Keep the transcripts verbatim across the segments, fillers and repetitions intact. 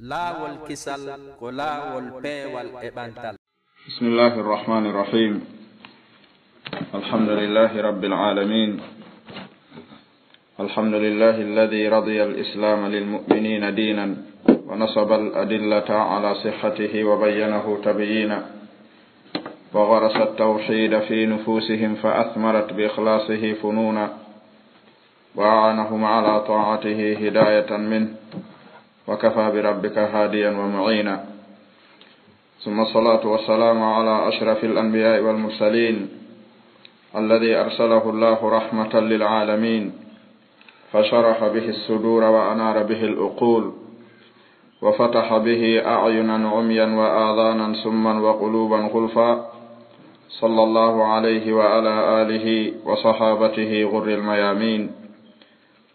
Laawol kisal ko laawol peewal e ɓantal. بسم الله الرحمن الرحيم. الحمد لله رب العالمين. الحمد لله الذي رضي الإسلام للمؤمنين دينا، ونصب الأدلة على صحته وبينه تبيينا، وغرس التوحيد في نفوسهم فأثمرت بإخلاصه فنونا، وأعانهم على طاعته هداية منه، وكفى بربك هاديا ومعينا. ثم الصلاة والسلام على أشرف الأنبياء والمرسلين، الذي أرسله الله رحمة للعالمين، فشرح به الصدور وأنار به العقول، وفتح به أعينا عميا وآذانا صما وقلوبا غلفا. صلى الله عليه وعلى آله وصحابته غر الميامين،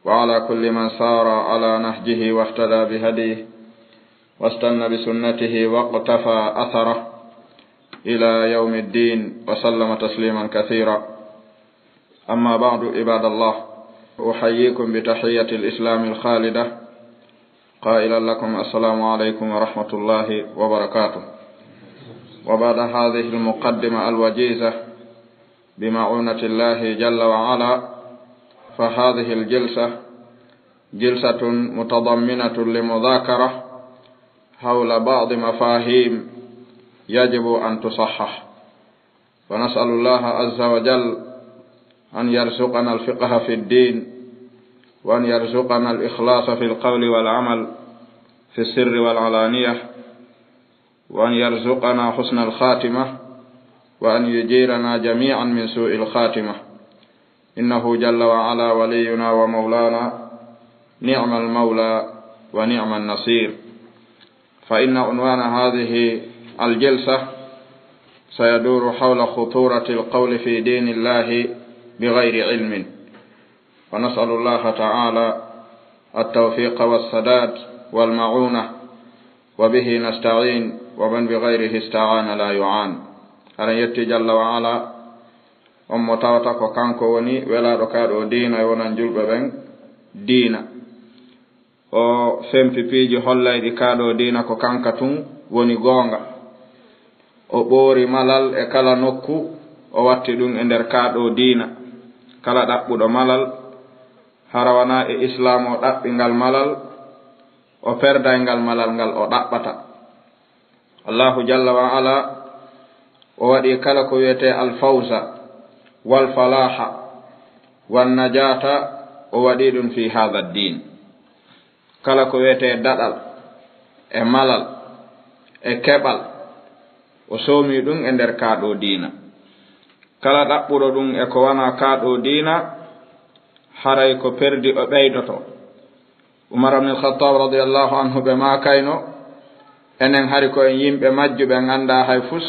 وعلى كل من سار على نهجه واهتدى بهديه، واستن بسنته واقتفى أثره إلى يوم الدين، وسلم تسليما كثيرا. أما بعد، عباد الله، أحييكم بتحية الإسلام الخالدة، قائلا لكم: السلام عليكم ورحمة الله وبركاته. وبعد هذه المقدمة الوجيزة، بمعونة الله جل وعلا، فهذه الجلسة جلسة متضمنة لمذاكرة حول بعض مفاهيم يجب أن تصحح، ونسأل الله عز وجل أن يرزقنا الفقه في الدين، وأن يرزقنا الإخلاص في القول والعمل، في السر والعلانية، وأن يرزقنا حسن الخاتمة، وأن يجيرنا جميعا من سوء الخاتمة، إنه جل وعلا ولينا ومولانا، نعم المولى ونعم النصير. فإن عنوان هذه الجلسة سيدور حول خطورة القول في دين الله بغير علم، ونسأل الله تعالى التوفيق والسداد والمعونة، وبه نستعين، ومن بغيره استعان لا يعان. Aɗen yetti Jalla wa Ala, on mo tawata ko kanko woni welaaɗo kaa ɗoo diina, e wonan julɓe ɓen diina. O fempi piiji hollayɗi kaa ɗoo diina ko kanka tun woni goonga. O ɓoori malal e kala nokku, o watti ɗun e nder kaa ɗoo diina. Kala ɗaɓɓuɗo malal, hara wanaa e Islaam o ɗaɓɓi ngal malal, o perday ngal malal ngal o ɗaɓɓata. Allaahu jalla wa ala, o waɗi kala ko wi'etee alfawza, wal falaaha, wan najaata, o waɗi ɗun fii haadha diin. Kala ko wi'etee daɗal, e malal, e keɓal, o soomi ɗun e nder kaa ɗoo diina. Kala ɗaɓɓuɗo ɗun e ko wanaa kaa ɗoo diina, haray ko perdi o ɓeydoto. Umar ibn al-Khattab radiyallahu anhu ɓe maakayno, enen hari ko en yimɓe majjuɓe, en anndaa hay fus,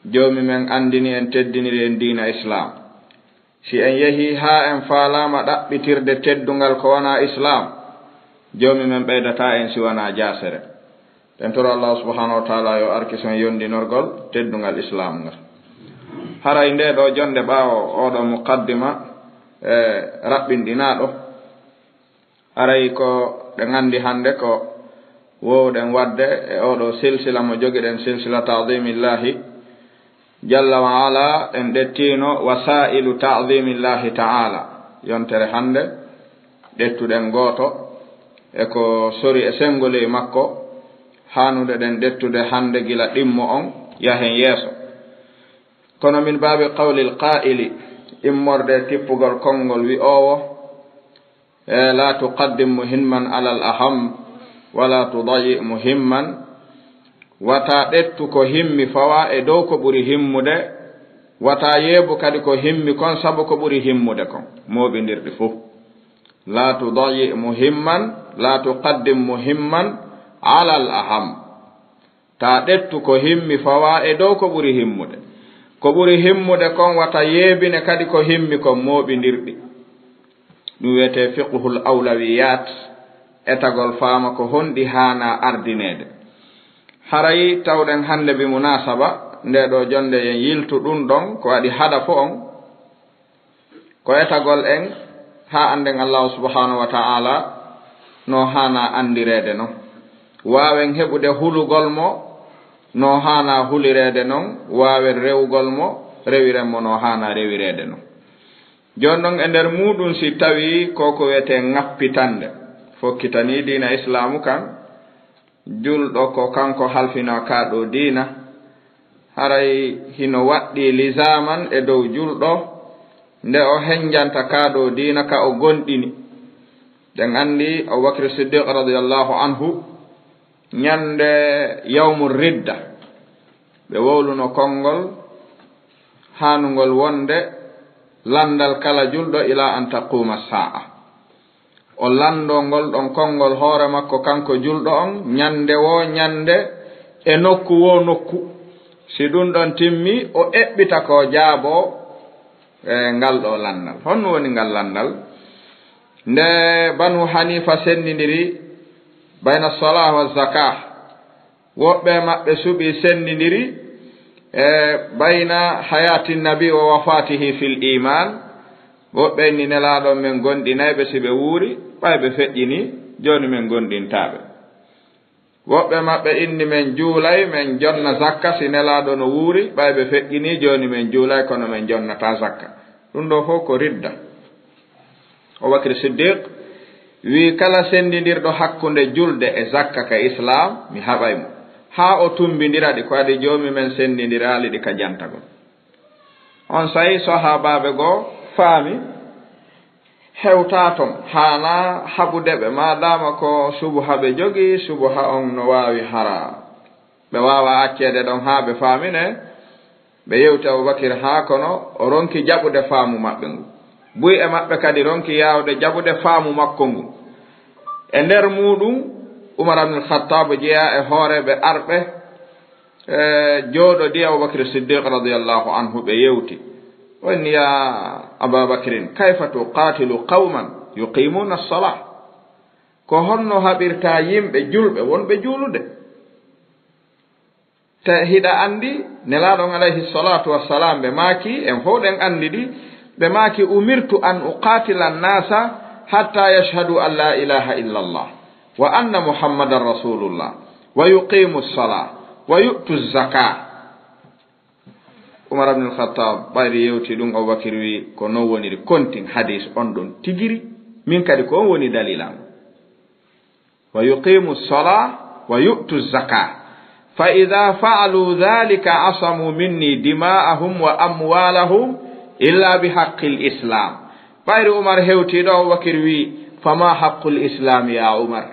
Joomi men anndini en, teddiniri en diina Islaam. Si en yehii haa en faalaama ɗaɓɓitirde teddungal ko wanaa Islaam, Joomi men ɓeydataa en si wanaa jaasere. Ɗen toro Allaahu subhaanahu wa ta'aalaa yo arkison yondinorgol teddungal Islaam ngal. Haray ndee ɗoo jonnde ɓaawo oo ɗoo muqaddima, e raɓɓinɗinaaɗo, haray ko ɗen anndi hannde ko woowuɗen waɗde e oo ɗoo silsila mo jogiɗen, silsila ta'dhimillaahi jalla wa ala, en ƴettiino wasaa'ilu ta'dhimillaahi ta'aalaa. Yontere hannde, ƴettuɗen gooto e ko sori e senngo ley makko, haanuɗen ƴettude hannde gila ɗimmo on yahen yeeso. Kono min baabi qawlil qaa'ili, immorde e tippugol konngol wi'oowo, e, "Laa tuqaddim muhimman alal aham, wa laa tudayyi muhimman." Wata ƴettu ko himmi fawa e dow ko ɓuri himmude, wata yeebu kadi ko himmi kon sabu ko ɓuri himmude kon, mooɓindirɗi fow. "Laa tudayyi muhimman, laa tuqaddim muhimman alal aham." Taa ƴettu ko himmi fawa e dow ko ɓuri himmude. Ko ɓuri himmude kon wata yeebine kadi ko himmi kon, mooɓindirɗi. Ɗun wi'etee fiqhul awlawiyaat, etagol faama ko honɗi haanaa ardineede. Haray tawɗen hannde bi munaasaba, ndee ɗoo jonnde en yiltu ɗun ɗon, ko waɗi hadafu on, ko etagol en haa annden Allaahu subhaanahu wa ta'aalaa no haanaa anndireede non. Waawen heɓude hulugol mo no haanaa hulireede non, waawen rewugol mo, rewiren mo no haanaa rewireede non. Jooni non, e nder muuɗum, si tawii ko ko wi'etee ŋappitannde, fokkitanii diina Islaamu kan, julɗo ko kanko halfinaa kaa ɗoo diina, haray hino waɗɗii lisaaman e dow julɗo, nde o henjanta kaa ɗoo diina ka o gomɗini. Ɗen anndi Abubakr Siddiq radiyallahu anhu, ñande yawmu ridda, ɓe wowluno konngol haanungol wonde lanndal kala julɗo ila an taquma sa'a. O lanndoo ngol ɗon konngol hoore makko kanko julɗo on, ñande woo ñande e nokku woo nokku. Si ɗum ɗon timmi, o eɓɓita ko jaaboo, e, ngal ɗoo lanndal. Honno woni ngal lanndal? Nde Banu Hanifa senndindiri bayna salah wa zakah, woɓɓe maɓɓe suɓii senndindiri, e, bayna hayati nabi wa wafatihi fil iman. Woɓɓe inni Nelaaɗo men gomɗinay ɓe si ɓe wuuri, ɓay ɓe feƴƴini, jooni men gomɗintaa ɓe. Woɓɓe maɓɓe inni men juulay, men jonna zakka si Nelaaɗo no wuuri, ɓay ɓe feƴƴini, jooni men juulay, kono men jonnataa zakka. Ɗum ɗoo fof ko ridda. Abubakr Siddiq wi'i, kala senndindirɗo hakkunde julde e zakka ka Islaam, mi haɓay mo. Haa o tummbindira ɗi, ko adii Joomi men senndindiraali ɗi ka jantagol. Onsay sahaabaaɓe goo faami, hewtaa ton, haanaa haɓude ɓe, maadaama ko subuha ɓe jogii, subuha on no waawi hara. Ɓe waawaa acceede ɗon haa ɓe faamine, ɓe yewti Abubakir haa kono o ronki jaɓude faamu maɓɓe ngun. Buy e maɓɓe kadi ronki yaawde jaɓude faamu makko ngun. E nder muuɗum, Umar ibnul Khattab jeyaa e hooreeɓe arɓe, e, jooɗodii Abubakir Siddiq radiyallahu anhu, ɓe yewti. O inni, "Yaa Aba Bakrin, kayfa tuqaatilu qawman yuqimuuna as-salah?" Ko honno haɓirtaa yimɓe julɓe wonɓe juulude? Te hiɗa anndi, Nelaaɗo on alayhi salatu wassalam, ɓe maaki, en fow ɗen anndi ɗi, ɓe maaki, "Umirtu an uqaatila an-naasa hatta yashhadu an laa ilaaha illa Allah, wa anna Muhammadan Rasulullah, wa yuqimu as-salaa, wa yu'tu az-zakaa." Umar ibn al-Khattab ɓayri yewti ɗum, Abubakir wi, "Ko non woniri, kontin hadis on ɗon tigiri, min kadi ko on woni dalil an." "Wa yuqimu as-salaa wa yu'tu az-zakaa. Fa idha fa'alu dhalika asamu minni dima'ahum wa amwalahum illa bi haqqil Islam." Ɓayri Umar hewti ɗo, Abubakir wi, "Fa ma haqqul Islam ya Umar?"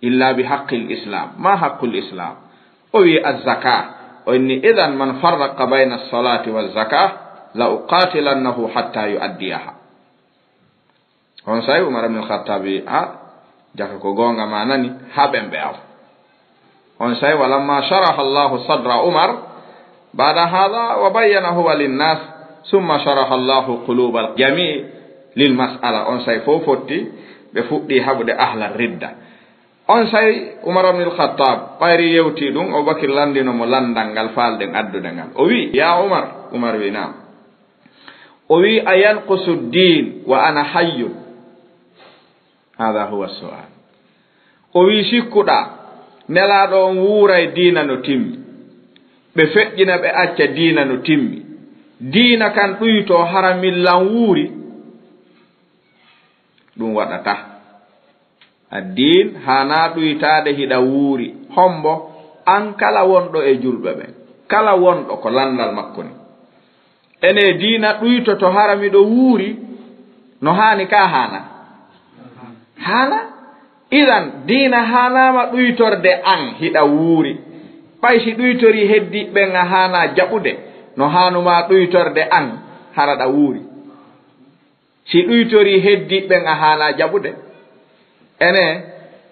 "Illa bi haqqil Islam." "Ma haqqul Islam?" O wi, "Az-zakaa." O inni, "Idhan man farraqa bayna as-salati wa az-zakah la uqatilannahu hatta yu'addiyaha." Onsay Umar ibn Khattab wi, "A, jaka ko goonga ma nani, haɓen ɓe aw." Onsay, walamma sharaha Allahu sadra Umar ba'da hadha wa bayyana huwa linnas, summa sharaha Allahu qulubal jami' lil mas'ala. Onsay fow fotti, ɓe fuɗɗi haɓude ahla ridda. Onsay Umar ibn al-Khattab ɓayri yewti ɗum, Abubakir landino mo landal ngal faalɗen addude ngal. O wi, "Ya Umar," Umar wi, "Naam." O wi, "A yanqusu ad-din wa ana hayyun?" Hada huwa su'al. O wi, "Sikkuɗaa Nelaaɗo on wuuray diina no timmi? Ɓe feƴƴina, ɓe acca diina no timmi. Diina kan ɗuytoo hara min lan wuuri?" Ɗum waɗataa. Addiin haanaa ɗuytaade hiɗa wuuri. Hombo? An kala wonɗo e julɓe ɓen. Kala wonɗo ko landal makko ni. Ene diina ɗuytoto hara miɗo wuuri? No haani ka haana? Haana? Idan, diina haanaama ɗuytorde an hiɗa wuuri. Ɓay si ɗuytorii heddiiɓe ɓen a haanaa jaɓude, no haanumaa ɗuytorde an hara ɗa wuuri. Si ɗuytorii heddiiɓe ɓen, a haanaa jaɓude. Ene,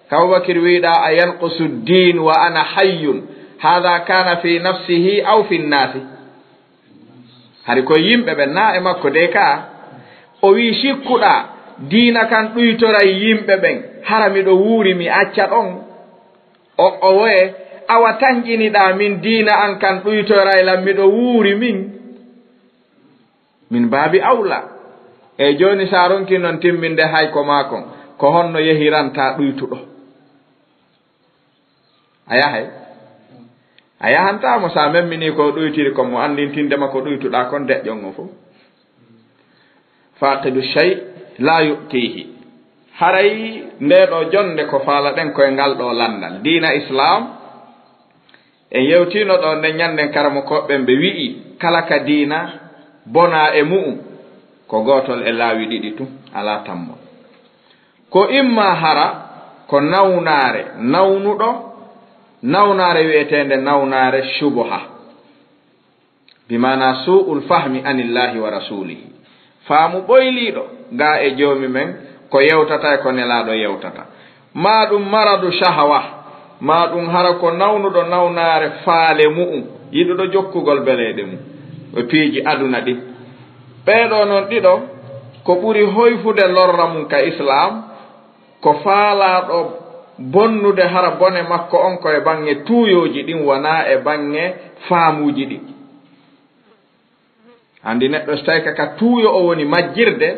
ka Abubakir wi'uɗaa, "A yanqusu diin wa ana hayyun, haadha kaana fi nafsihi aw fi nnaasi?" Hari ko yimɓe ɓen naa e makko de ka. O wi'i, "Sikkuɗaa diina kan ɗuytoray yimɓe ɓen, hara miɗo wuuri mi acca ɗon?" O, o woye, "Awa tanƴiniɗaa min diina an kan ɗuytoray lan miɗo wuuri min?" Min baabi awla. E jooni, si a ronki non timminde hay ko maa kon, ko honno yehirantaa ɗuytuɗo? A yahay? A yahantaa mo, so a memminii ko o ɗuytiri kon, mo anndintinde ma ko ɗuytuɗaa kon, deƴƴon on fow. Faaqidu shay laa yu'tiihi. Haray ndee ɗoo jonnde ko faalaɗen ko e ngal ɗoo lanndal. Diina Islaam, en yewtiino ɗoo nden ñannden karamokooɓe ɓen ɓe wi'i, kala ka diina bonaa e mu'un, ko gootol e laawi ɗiɗi tun, alaa tammo. Ko imma hara ko nawnaare nawnuɗo, nawnaare wi'eteende nawnaare shubuha, bi maana suu'ul fahmi anillaahi wa rasuulihi, faamu ɓoyliiɗo gaa e Joomi men, ko yewtata e ko Nelaaɗo yewtata, maa ɗum maradu shahawa, maa ɗum hara ko nawnuɗo nawnaare faale mu'un, yiɗuɗo jokkugol beleeɗe mun, e piiji aduna ɗin. Ɓee ɗoo non ɗiɗo, ko ɓuri hoyfude lorra mun ka Islaam, ko faalaaɗo bonnude hara bone makko on ko e baŋŋe tuuyooji ɗin, wanaa e baŋŋe faamuuji ɗin. Anndi neɗɗo, so tawii ka, ka tuuyo o woni majjirde,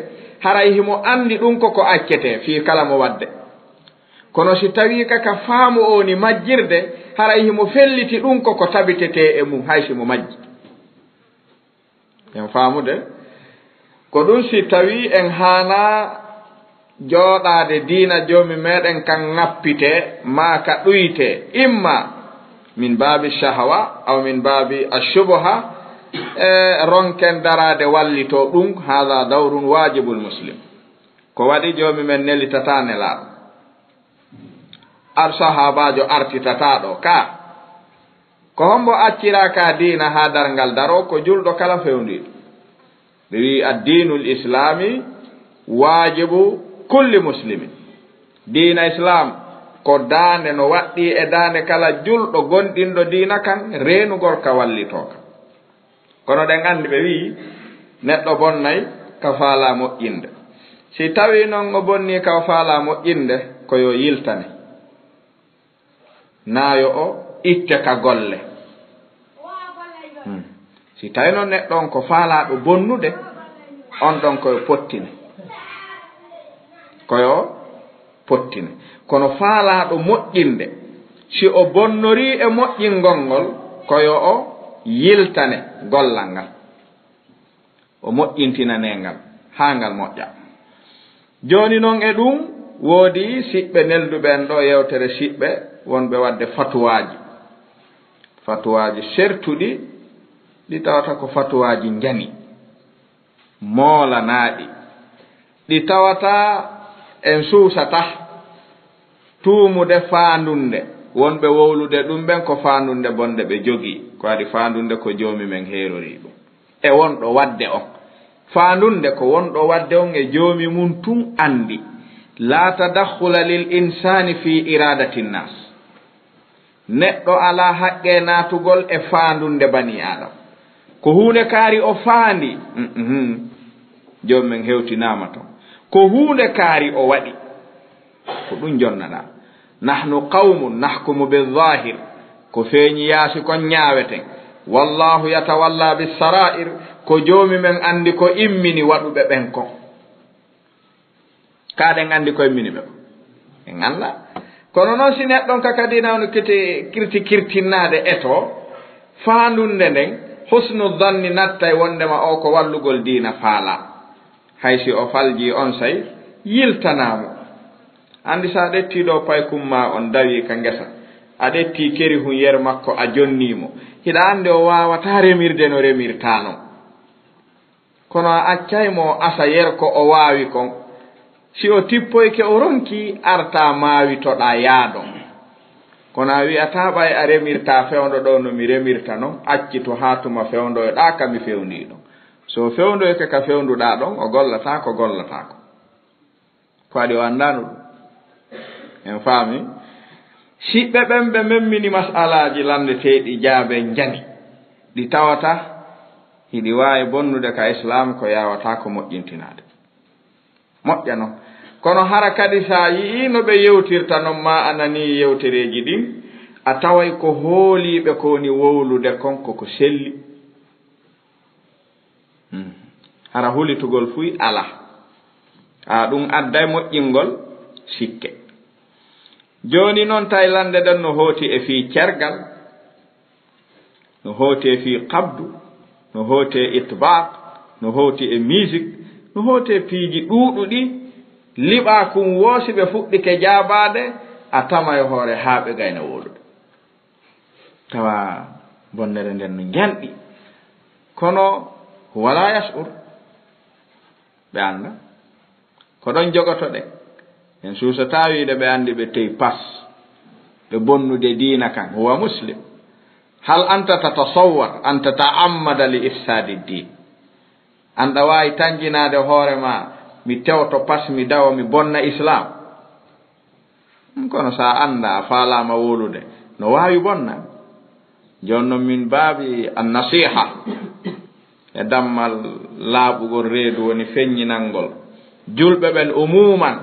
haray himo anndi ɗun ko ko accetee fii kala mo waɗde. Kono si tawii ka, ka faamu o woni majjirde, haray himo felliti ɗun ko ko tabitetee e mun, hay si mo majji. En faamude? Ko ɗun si tawii en haanaa jooɗaade diina Joomi meɗen kan ŋappitee, maa ka ɗuytee, imma min baabi shahawa, aw min baabi ashubuha, e ronken daraade wallitoo ɗun, haada dawrun waajibul muslim. Ko waɗi Joomi men nelitataa Nelaaɗo? Ar sahaabaajo artitataa ɗoo ka. Ko hombo acciraa ka diina haa darngal daroo? Ko julɗo kala fewndiiɗo. Ɓe wi'i, "Addiinul Islaami waajibu kulli muslimin." Diina Islaam ko daande no waɗɗii e daande kala julɗo gonɗinɗo diina kan, reenugol ka wallitoo ka. Kono ɗen anndi ɓe wi'i, neɗɗo bonnay ka faalaa moƴƴinde. Si tawii non o bonnii ka o faalaa moƴƴinde, ko yo yiltane. Naa yo o itte ka golle. Hmm. Si tawii non neɗɗo on ko faalaaɗo bonnude, on ɗon ko yo pottine. Ko yo pottine. Kono faalaaɗo moƴƴinde, si o bonnorii e moƴƴingol ngol, ko yo o yiltane gollal ngal. O moƴƴintinanee ngal, haa ngal moƴƴa. Jooni non e ɗun, woodi siɓɓe nelduɓe en ɗoo yewtere siɓɓe, wonɓe waɗde fatuwaaji. Fatuwaaji sertuɗi, ɗi tawata ko fatuwaaji njani, moolanaaɗi, ɗi tawata en suusata tuumude faandunde, wonɓe wowlude ɗun ɓen ko faandunde bonde ɓe jogii, ko waɗi faandunde ko Joomi men heerorii ɗun. E wonɗo waɗde on. Faandunde ko wonɗo waɗde on e Joomi mun tun anndi. Laa tadakhula lil insaani fi iradati nnaas. Neɗɗo alaa haqqee naatugol e faandunde banii Aadama. Ko huunde kaari o faandi, mhm, Joomi men hewtinaama ton. Ko huunde kaari o waɗi. Ko ɗun jonnaɗaa. "Nahnu qawmun nahkumu bi zahir." Ko feeñi yaasi kon ñaaweten. "Wallahu yatawalla bi sarair." Ko Joomi men anndi ko immini waɗuɓe ɓen kon. Ka ɗen anndi ko immini ɓe kon. En anndaa. Kono non si neɗɗon ka kadi nawno kiti-, kirti kirtinnaade eto, faandunde nden, husnu zanni nattay wondema o ko wallugol diina faalaa. Hay si o faljii onsay, yiltanaa mo. Anndi, so a ƴettii ɗoo paykum maa on dawii ka ngesa, a ƴettii kerihun yer makko, a jonnii mo, hiɗa anndi o waawataa remirde no remirtaa non. Kono a accay mo o asa yer ko o waawi kon. Si o tippoyke o ronkii, artaa maawitoɗaa yaadon. Kono a wi'ataa ɓay a remirtaa fewndo ɗoo no mi remirta non, accitu haa tuma fewndoyɗaa ka mi fewndii ɗon. So o fewndoyke ka fewnduɗaa ɗon, o gollataako, gollataako. Ko waɗi o anndaano ɗun. En faami? Siɓɓe ɓen ɓe memmini mas'alaaji lanndeteeɗi jaabe njani, ɗi tawata hiɗi waawi bonnude ka Islaam ko yaawataa ko moƴƴintinaade. Moƴƴa non. Kono hara kadi, si a yi'ii no ɓe yewtirta non, maa a nanii yewtereeji ɗin, a taway ko hooliiɓe ko woni wowlude kon ko ko selli. Hmm. Hara hulitugol fuy alaa. A, ɗun adday moƴƴingol sikke. Jooni non, taylande ɗen no hooti e fii cergal, no hooti e fii qabdu, no hooti e itbaaq, no hooti e musique, no hooti e piiji ɗuuɗuɗi. Liɓaa kun woo, si ɓe fuɗɗike jaabaade, a tama e hoore haa ɓe gayna wowlude. Tawa bonnere nden no njanɗi. Kono, wala yash'ur. Ɓe annda. Ko ɗon jogotoɗen. En suusataa wiide ɓe anndi ɓe tey pas, ɓe bonnude diina kan. Huwa muslim. Hal anta tatasawwar an tata'ammada li ifsadi din? An ɗa waawi tanjinaade hoore maa, mi tewto pas, mi dawa, mi bonna Islaam? Kono sa annda, a faalaama wowlude, no waawi bonna. Jooni non min baabi an nasiha e dammal laaɓugol reedu woni feññinangol julɓe ɓen umuman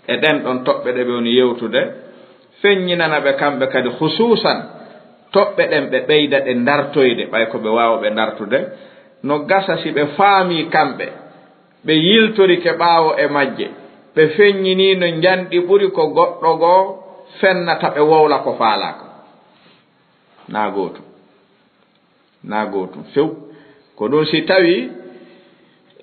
e ɗen ɗon toɓɓe ɗe ɓe woni yewtude, feññinana ɓe kamɓe kadi husuusan toɓɓe ɗen ɓe ɓeyda ɗe ndartoyde, ɓay ko ɓe waawɓe ndartude, no gasa si ɓe faamii kamɓe, ɓe yiltorike ɓaawo e majje, ɓe feññinii no njanɗi ɓuri ko goɗɗo goo fennata ɓe wowla ko faalaa kon. Naa gootum. Naa gootum few. Ko ɗun si tawii,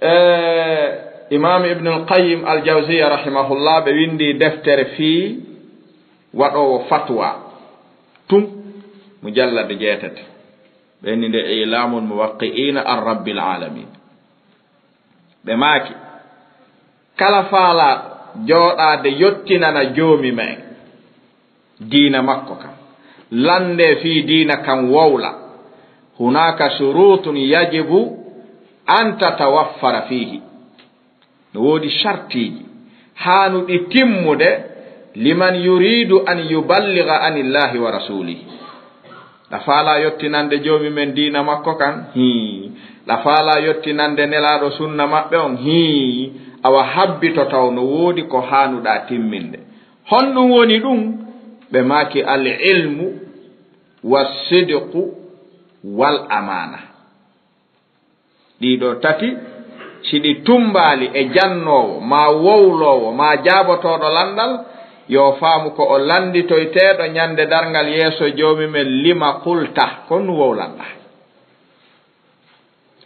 eh, Imaam Ibnul Qayyim Al Jawziyya rahimahullah, ɓe winndii deftere fii waɗoowo fatwa tun, mujallad jeetati. Ɓe inni nde I'laamul Muwaqqi'iina an Rabbil Aalamiin. Ɓe maaki, kala faalaaɗo jooɗaade yottinana Joomi men diina makko kan, lanndee fii diina kan wowla, hunaaka shuruutun yajibu an tatawaffara fiihi. No woodi shartiiji haanuɗi timmude, liman yuriidu an yuballiga anillaahi wa rasuulihi. Ɗa faalaa yottinande Joomi men diina makko kan? Hii. Ɗa faalaa yottinande Nelaaɗo sunna maɓɓe on? Hii. Awa habbito taw no woodi ko haanuɗaa timminde. Honɗun woni ɗun? Ɓe maaki, al ilmu, wa sidqu, wal amaana. Ɗii ɗoo tati, si ɗi tummbaali e jannoowo, maa wowloowo, maa jaabotooɗo lanndal, yo faamu ko o lannditoyteeɗo ɲande darngal yeeso Joomi men, lima qulta, ko honɗun wowlanɗaa?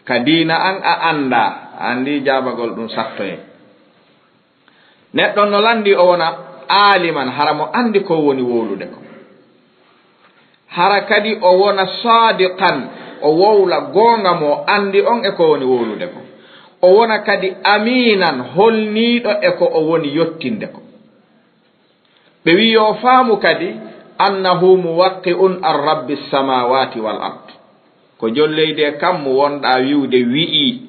Ka diina an a anndaa, a anndii jaabagol ɗun sattoyee. Neɗɗo no lanndii o wona aaliman, hara mo anndi ko woni wowlude kon. Hara kadi o wona saadiqan, o wowla goonga mo anndi on e ko woni wowlude kon. O wona kadi amiinan, holniiɗo e ko o woni yottinde kon. Ɓe wi'i yo o faamu kadi, annahu muwaqqi'un an rabbi samaawaati wal ard. Ko jom leydi e kammu wonɗaa wi'ude wi'ii.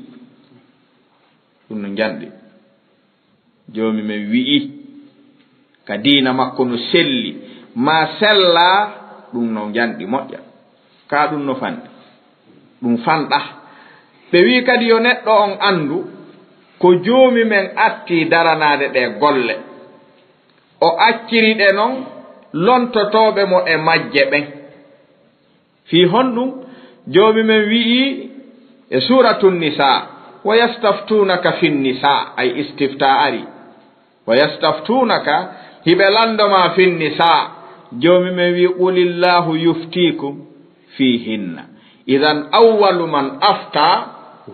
Ɗun no njanɗi. Joomi men wi'i, ka diina makko no selli, maa sellaa, ɗun no njanɗi moƴƴa. Kaa ɗun no fanɗi? Ɗun fanɗaa. Ɓe wi'i kadi yo neɗɗo on anndu ko Joomi men attii daranaade ɗee golle. O acciri ɗe non lontotooɓe mo e majje ɓen. Fii honɗun? Joomi men wi'i e Suuratu Nisaa, "Wa yastaftuunaka fin nisaa," ay istiftaa ari. "Wa yastaftuunaka," hiɓe lanndo maa, "fin nisaa." Joomi men wi'i, "Qulillaahu yuftiikum fiihinna." Idan awwalu man aftaa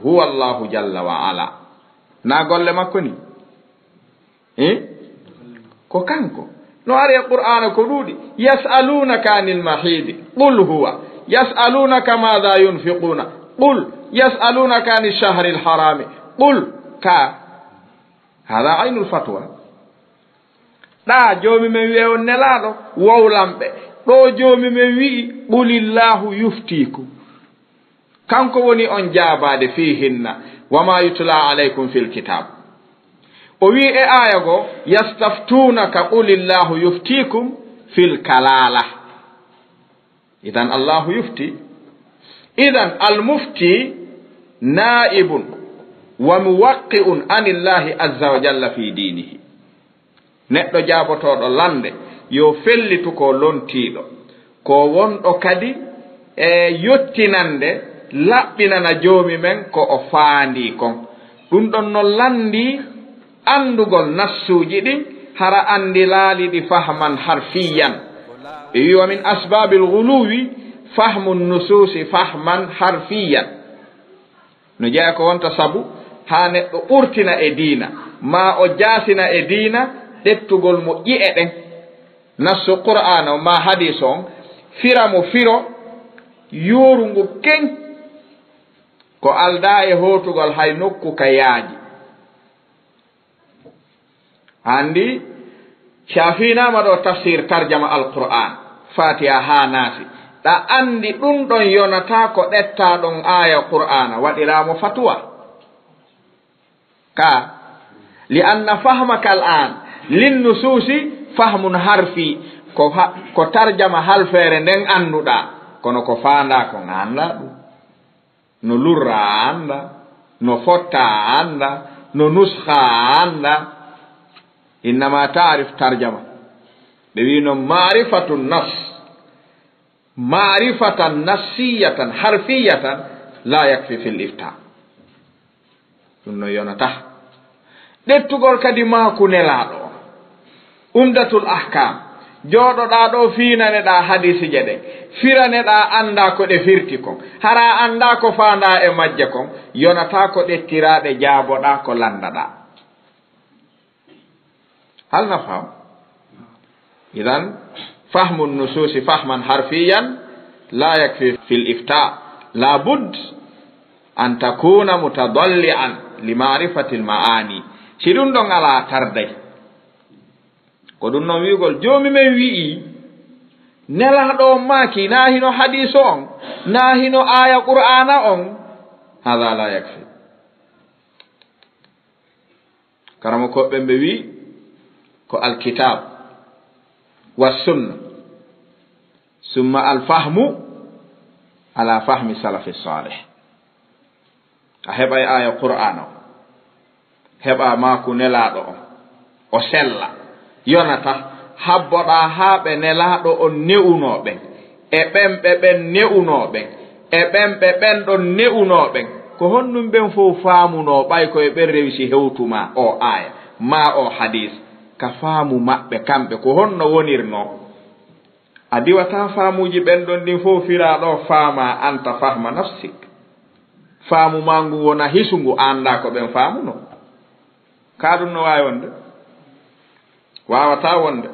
huwa Allaahu jalla wa ala. Naa golle makko ni? Eh? Ko kanko. No ari e Qur'aana ko ɗuuɗi. "Yas'aluunaka anil mahiidi. Qul huwa. Yas'aluunaka maadha yunfiquuna. Qul. Yas'aluunaka ani shahril haraami. Qul." Ka. Haadha aynul fatwa. Ɗaa Joomi men wi'i on Nelaaɗo, wowlan ɓe. Ɗoo Joomi men wi'i, "Qulillaahu yuftiikum." Kanko woni on jaabaade fiihinna, wa maa yutlaa alaykum fil kitaab. O wi'i e aaya goo, "Yastaftuunaka qulillaahu yuftiikum fil kalaala." Idan Allaahu yufti. Idan al mufti naa'ibun wa muwaqqi'un anillaahi azza wa jalla fii diinihi. Neɗɗo jaabotooɗo lannde, yo fellitu ko lontiiɗo, ko wonɗo kadi e yottinande, laɓɓinana Joomi men ko o faandii kon. Ɗun ɗon no lanndii anndugol nassuuji ɗin, Hara anndilaali ɗi fahman harfiyan. Ɓe wi'i, wa min asbaabil guluwi fahmu nusuusi fahman harfiyan. No jeyaa ko wonta sabu haa neɗɗo ɓurtina e diina, maa o jaasina e diina, ɗettugol mo ƴi'e ɗen, nassu Qur'aana on maa hadiis on, fira mo firo yuurungu keŋ, ko aldaa e hootugol hay nokku ka yaaji. Anndi, si a fiinaama ɗo tafsir tarjama Alqur'aan, Faatiha haa Naasi, ɗa anndi ɗun ɗon yonataa ko ɗettaa ɗon aaya Qur'aana, waɗiraa mo fatuwa. Ka, li anna fahmaka al-aan lin nusuusi fahmun harfi, ko ha-, ko tarjama halfeere nden annduɗaa, kono ko faandaa kon a anndaa ɗun. No lurraa a anndaa, no fottaa a anndaa, no nuskhaa a anndaa. Innama taarif tarjama. Ɓe wi'i non maarifatu nas, maarifatan nassiyatan harfiyatan la yakfi fil ifta. Ɗun non yonataa. Ɗettugol kadi maaku Nelaaɗo on. Umdatul Ahkaam. Jooɗoɗaa ɗoo fiinaneɗaa hadiisiije ɗen. Firaneɗaa anndaa ko ɗe firti kon. Hara a anndaa ko faandaa e majje kon. Yonataa ko ɗettiraa ɗe jaaboɗaa ko lanndaɗaa. Hal nafham? Idan, fahmu nusuusi fahman harfiyan la yakfi fil ifta. La budd an takuna mutadalli'an li ma'rifatil ma'ani. Si ɗun ɗon alaa, a tarday. Ko ɗun non wi'ugol, Joomi men wi'i, Nelaaɗo on maaki, naa hino hadiiso on, naa hino aaya Qur'aana on, hada la yakfi. Karamokooɓe ɓen ɓe wi'i, ko alkitab wa sunna, summa alfahmu ala fahmi salafi salih. A heɓay aaya Qur'aana on, heɓa maaku Nelaaɗo on, o sella, yonata, habboɗaa haa ɓe Nelaaɗo on ne'unoo ɓen, e ɓen ɓe ɓen ne'unoo ɓen, e ɓen ɓe ɓen ɗon ne'unoo ɓen. Ko honɗun ɓen fow faamunoo, ɓay ko e ɓen rewsi hewtu maa oo aaya, maa oo hadiis, ka faamu maɓɓe kamɓe, ko honno wonirnoo? A diwataa faamuuji ɓen ɗon ɗin fow firaa ɗoo, faamaa anta fahma nafsik. Faamu maa ngun wona hisungu, a anndaa ko ɓen faamunoo. Kaa ɗun no waawi wonde? Waawataa wonde.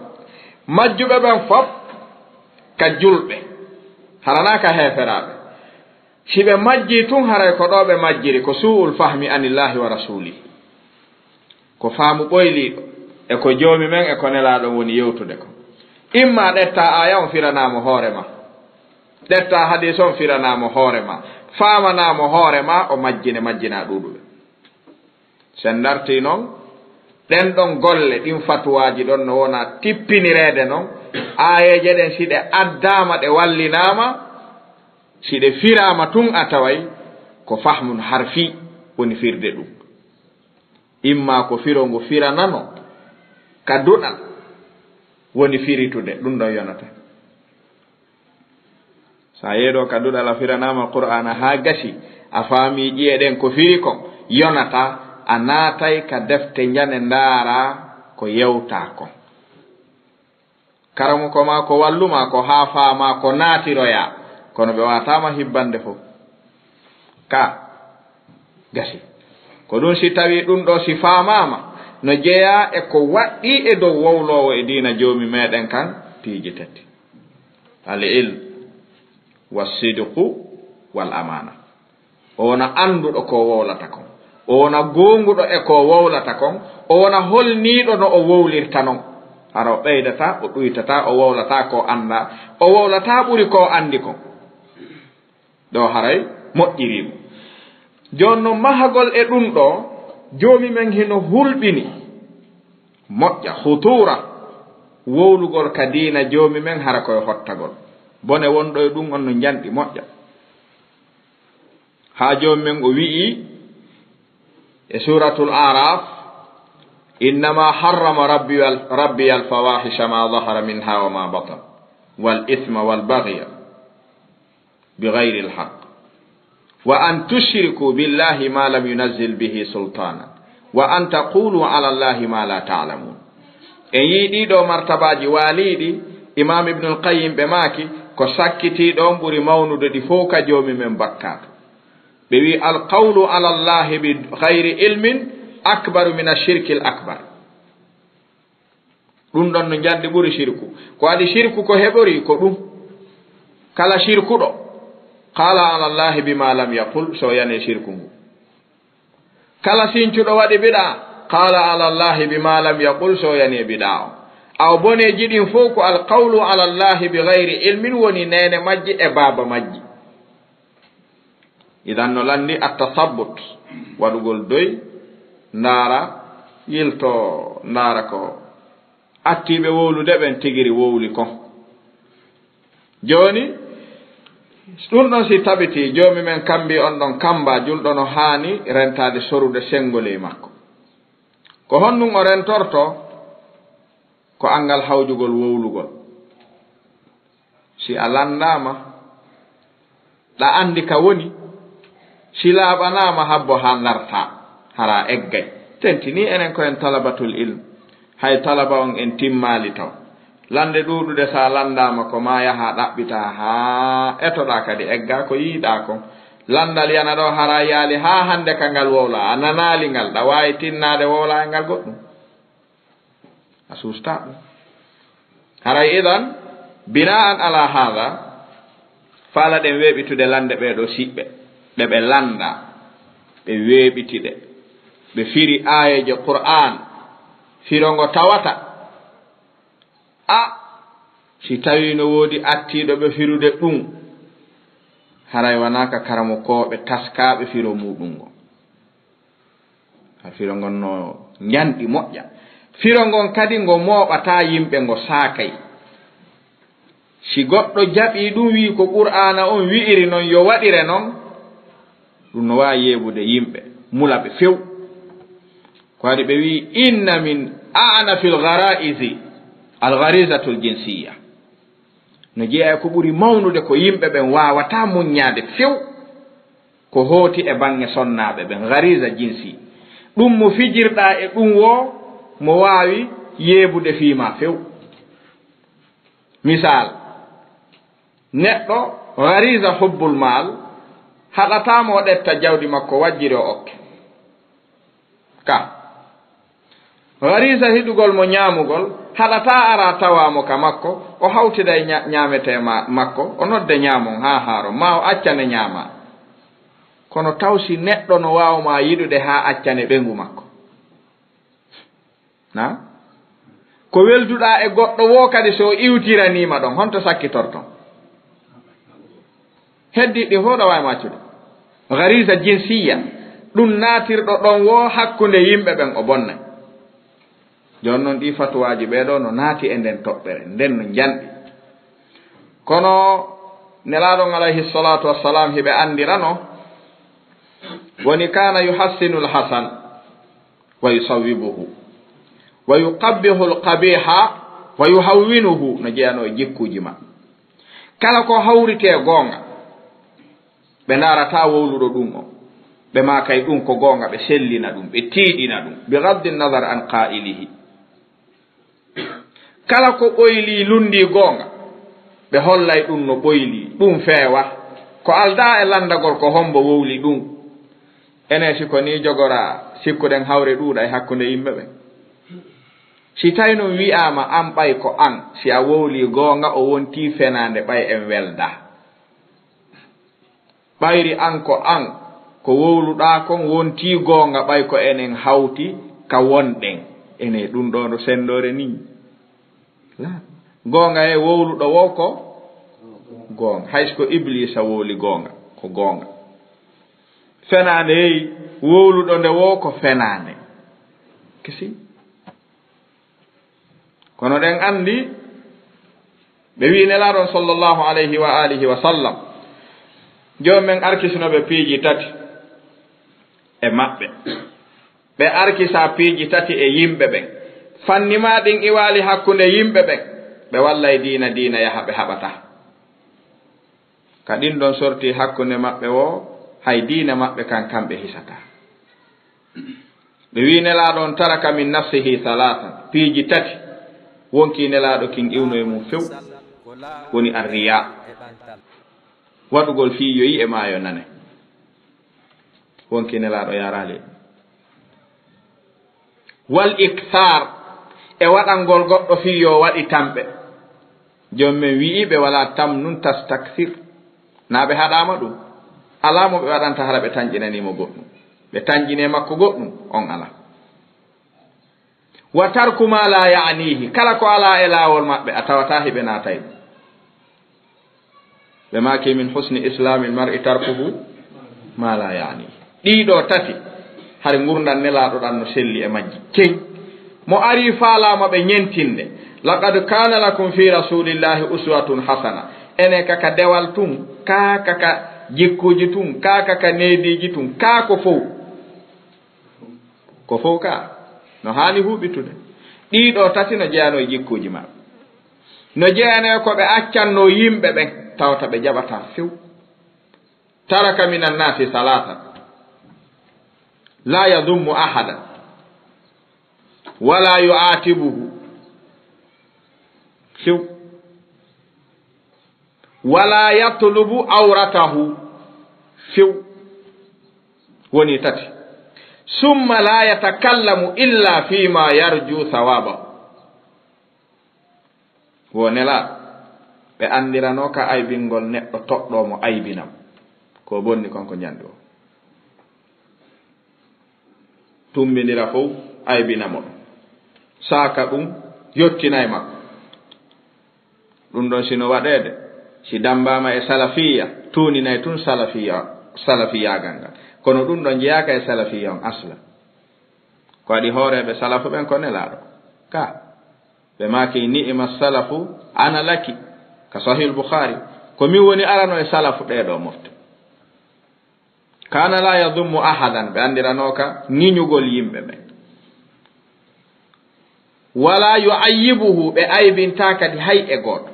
Majjuɓe ɓen fow ka julɓe, hara naa ka heeferaaɓe. Si ɓe majjii tun, haray ko ɗoo ɓe majjiri, ko suu'ul fahmi anillaahi wa rasuulihi. Ko faamu ɓoyliiɗo, e ko Joomi men e ko Nelaaɗo on woni yewtude kon. Imma ɗettaa aaya on, firanaa mo hoore maa. Ɗettaa hadiis on, firanaa mo hoore maa. Faamanaa mo hoore maa, o majjine, majjinaa ɗuuɗuɓe. Si en dartii non, ɗen ɗon golle, ɗin fatuwaaji ɗon no wona tippinireede non, aayeeje ɗen si ɗe addaama, ɗe wallinaama, si ɗe firaama tun, a taway ko fahmun harfi woni firde ɗun. Imma ko firo ngu firanano ka duɗal woni firitude, ɗun ɗon yonata. Si a yeeɗoo ka duɗal, a firanaama Qur'aana haa gasi, a faamii ƴi'e ɗen ko firi kon, yonata a naatay ka defte njane ndaaraa ko yewtaa kon. Karamoko maa ko wallu maa ko haa faamaa ko naatiroyaa, kono ɓe waawataa ma hibbande fow. Ka gasi. Ko ɗun si tawii ɗun ɗoo si faamaama, no jeyaa e ko waɗɗii e dow wowloowo e diina Joomi meɗen kan piiji tati. Al ilm, wa sidqu, wal amaana. O wona annduɗo ko o wowlata kon. O wona goonguɗo e ko o wowlata kon. O wona holniiɗo no o wowlirta non. Hara o ɓeydataa, o ɗuytataa, o wowlataa ko o anndaa. O wowlataa ɓuri ko o anndi kon. Ɗoo haray moƴƴirii mo. Jooni non, mahagol e ɗun ɗoo, Joomi men hino hulɓini moƴƴa, hutuura, wowlugol ka diina Joomi men, hara ko e hottagol. Bone wonɗo e ɗun on no njanɗi moƴƴa. Haa Joomi men o wi'i e Suuratul A'raaf, "Innamaa harrama rabbi al-, rabbi al-fawaahisha maa dahara minhaa wa maa batan, wal isma wal baghya bi ghayril haqq, wa an tushrikuu billaahi maa lam yunazzil bihi sultaanan, wa an taquuluu alallaahi maa laa ta'lamuun." En yi'ii ɗii ɗoo martabaaji waaliiɗi, Imaam Ibnul Qayyim ɓe maaki, ko sakkitiiɗo on ɓuri mawnude ɗi fow ka Joomi men bakkaatu. Ɓe wi'i, "Al qawlu ala Allahi bi ghayri ilmin akbaru min ashirkil akbar." Ɗun ɗon no njanɗi ɓuri shirku. Ko adi shirku ko heɓori ko ɗun. Kala shirkuɗo, qala ala Allahi bima lam yaqul, so yanee shirku ngu. Kala sincuɗo waɗi bidaa, qala ala Allahi bima lam yaqul, so yanee bidaa on. Aw boneeji ɗin fow ko al qawlu ala Allahi bi ghayri ilmin woni neene majji e baaba majji. Idan no lanndi at-tasabbut, waɗugol doy, ndaara, yilto, ndaara ko attiiɓe wowlude ɓen tigiri wowli kon. Jooni, ɗun ɗon si tabitii, Joomi men kambii on ɗon kamba, julɗo no haani rentaade sorude senngo ley makko. Ko honɗun o rentortoo? Ko anngal hawjugol wowlugol. Si a lanndaama, ɗa anndi ka woni, si laaɓanaama habbo haa ndartaa, hara eggay. Tentinii enen ko en talabatul ilm, hay talaba on en timmaali taw. Lannde ɗuuɗuɗe, si a lanndaama ko maa yaha ɗaɓɓitaa haa etoɗaa kadi eggaa ko yiiɗaa kon. Lanndal yana ɗoo hara yaali haa hannde ka ngal wowlaa, a nanaali ngal, ɗa waawi tinnaade wowlaa e ngal goɗɗun. A suustaa ɗun. Haray idan, bina'an ala haada, faalaɗen weeɓitude lannde ɓee ɗoo siɓɓe, ɗe ɓe lanndaa, ɓe weeɓiti ɗe, ɓe firi aayeeje Qur'aan, firo ngo tawata. A, si tawii no woodi attiiɗo ɓe firude ɗun, haray wanaa ka karamokooɓe taskaaɓe firo muuɗun ngon. Ka firo ngon no njanɗi moƴƴa. Firo ngon kadi ngo mooɓataa yimɓe, ngo saakay. Si goɗɗo jaɓii ɗun, wi'i ko Qur'aana on wi'iri non, yo waɗire non, ɗun no waawi yeebude yimɓe, mula ɓe few. Ko waɗi ɓe wi'i, "Inna min a'nafil ghara'izi al gharizatul jinsiyya." No jeyaa e ko ɓuri mawnude ko yimɓe ɓen waawataa muññaade few, ko hooti e baŋŋe sonnaaɓe ɓen, ghariza jinsi. Ɗun mo fijirɗaa e ɗun woo, mo waawi yeebude fii maa few. Misaal, neɗɗo ghariza hubbul maal haɗataa mo o ɗetta jawdi makko, wajjiri o okke. Ka. Gharisa hiɗugol mo ñaamugol, haɗataa ara tawa mo ka makko, o hawtida e ña-, ñaametee ma-, makko, o nodde ñaamon haa haaron, maa o accane ñaamaa. Kono taw si neɗɗo no waawa maa yiɗude haa accane ɓeyngu makko? Na? Ko welduɗaa e goɗɗo woo kadi, so o iwtiranii ma ɗon, honto sakkitorton? Heddiiɗi ɗin fow ɗa waawi maccude. Gharisa jinsiyya, ɗun naatirɗo ɗon woo hakkunde yimɓe ɓen, o bonnay. Jooni non, ɗii fatuwaaji ɓee ɗoo no naati e nden toɓɓere, nden no njanɗi. Kono Nelaaɗo on, alayhi salatu wassalam, hiɓe anndirano, woni, "Kana yuhassinu al-hasan wa yusawwibuhu, wa yuqabbihu al-qabiha wa yuhawwinuhu", no jeyanoo e jikkuuji maɓɓe. Kala ko hawritee goonga, ɓe ndaarataa wowluɗo ɗun on. Ɓe maakay ɗun ko goonga, ɓe sellina ɗun, ɓe tiiɗina ɗun, bi ghaddi nazar an qaa'ilihi. Kala ko ɓoylii, lunndii goonga, ɓe hollay ɗun no ɓoylii, ɗun feewa. Ko aldaa e lanndagol ko hombo wowli ɗun. Enen, si ko nii jogoraa, sikkuɗen hawre ɗuuɗay hakkunde yimɓe ɓen. Si tawi non wi'aama an ɓay ko an, si a wowlii goonga, o wontii fenaande ɓay en weldaa. Ɓayri an ko an, ko wowluɗaa kon wontii goonga, ɓay ko enen hawti ka wonɗen. Ene ɗun ɗoo no senndoore nii. La. Goonga he wowluɗo woo ko goonga. Hay si ko Ibliisa wowli goonga, ko goonga. Fenaande hey wowluɗo nde woo ko fenaande. Kesi. Kono ɗen anndi, ɓe wi'i Nelaaɗo on sallallahu alayhi wa alihi wa sallam, Joomi men arkisino ɓe piiji tati e maɓɓe. Ɓe arkisa piiji tati e yimɓe ɓen. Fanni maa ɗin iwaali hakkunde yimɓe ɓen, ɓe wallay diina, diina yaha, ɓe haɓataa. Ka ɗin ɗon sorti hakkunde maɓɓe woo, hay diina maɓɓe kan, kamɓe hisataa. Ɓe wi'i Nelaaɗo on, "Taraka min nafsihi thalathan", piiji tati. Wonkii Nelaaɗo kin iwno e mum few, woni arriyaa, waɗugol fii yo yi'e maa yo nane. Wonkii Nelaaɗo yaaraali e ɗum. Wal ikthaar, e waɗangol goɗɗo fii yo waɗi tamɓe. Joom men wi'i ɓe, "Walaa tamnun tastakthir." Naa ɓe haɗaama ɗum? Alaa mo ɓe waɗanta hara ɓe tanƴinanii mo goɗɗum. Ɓe tanƴinee makko goɗɗum, on alaa. Wa tarku maa laa ya'niihi, kala ko alaa e laawol maɓɓe, a tawataa hiɓe naatay ɗum. Ɓe maaki, "Min husni islaamil mar'i tarkuhu maa laa ya'niihi." Ɗii ɗoo tati, hari ngurndan Nelaaɗo ɗan no selli e majji. Cey, mo arii faalaama ɓe ñentinde, "Laqad kaana lakum fii rasuulillaahi uswatun hasana." Enen ka ka dewal tun, kaa ka ka jikkuuji tun, kaa ka ka neediiji tun, kaa ko fow. Ko fow ka no haani huuɓitude. Ɗii ɗoo tati no jeyanoo e jikkuuji maɓɓe. No jeyanoo e ko ɓe accannoo yimɓe ɓen, tawata ɓe jaɓataa few. Taraka minan naasi salaasa. Laa yadummu ahadan. Walaa yu'aatibuhu. Few. Walaa yatlubu awratahu. Few. Woni tati. Summa laa yatakallamu illa fii maa yarju sawaabahu. Wo Nelaaɗo, ɓe anndiranoo ka aybingol neɗɗo toɗɗoo mo aybina mo. Ko bonni kon ko njandi o. Tumbindira fow, aybina mo ɗum. Saaka ɗum, yottinay makko. Ɗum ɗon si no waɗeede, si dammbaama e salafiyya, tuuninay tun salafiyya, salafiyaagal ngal. Kono ɗum ɗon jeyaaka e salafiyya on asla. Ko waɗi hooreeɓe salafu ɓen ko Nelaaɗo. Ka. Ɓe maaki, "Ni'ima salafu ana laki." Ka Sahih Bukhari. Ko min woni arano e salafu ɗee ɗoo mofte. Kaana laa yadummu ahadan, ɓe anndiranoo ka ŋiñugol yimɓe ɓen. Walaa yu'ayyibuhu, ɓe aybintaa kadi hay e gooto.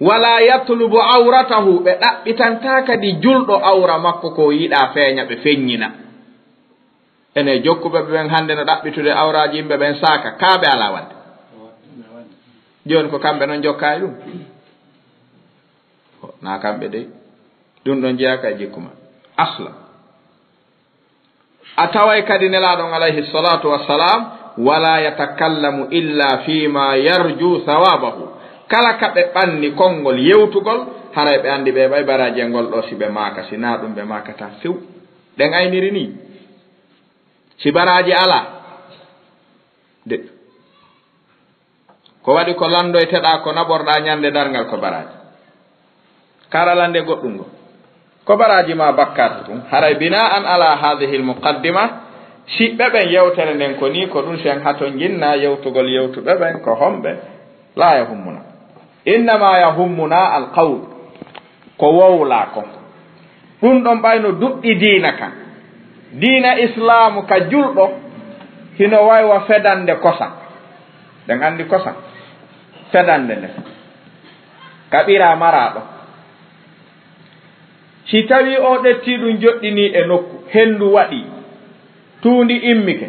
Walaa yatlubu awratahu, ɓe ɗaɓɓitantaa kadi julɗo awra makko ko yiɗaa feeña, ɓe feññina. Ene jokkuɓe ɓe ɓen hannde no ɗaɓɓitude awraaji yimɓe ɓen saaka, kaa ɓe alaa waɗde? Jooni ko kamɓe non jokkaa e ɗum? Naa kamɓe dey. Ɗum ɗon jeyaaka e jikku maɓɓe. Asla. A taway kadi Nelaaɗo on alayhi salaatu wa salaam, "Walaa yatakallamu illa fii maa yarju sawaabahu." Kala ka ɓe ɓanni konngol yewtugol, haray ɓe anndi ɓe ɓay baraaji e ngol ɗoo si ɓe maaka, si naa ɗum ɓe maakataa few. Ɗen ayniri nii. Si baraaji alaa, de, ko waɗi ko lanndoyteɗaa, ko naɓorɗaa ñande darngal ko baraaji. Kara lannde goɗɗum ngo. Ko baraaji maa bakkaatu tun. Haray bina'an ala hadhihi al-muqaddima, siɓɓe ɓen yewtere nden ko nii, ko ɗum sen hato nginna yewtugol yewtuɓe ɓen ko homɓe? La yahummuna. Innama yahummuna al-qawl. Ko wowlaa kon. Ɗun ɗon ɓay no duɗɗi diina kan. Diina Islaamu ka julɗo hino way wa fedande kosan. Ɗen anndi kosan. Fedande nden. Ka ɓira maraaɗo. Si tawii o ɗettii ɗun joɗɗinii e nokku, henndu waɗii. Tuundi immike,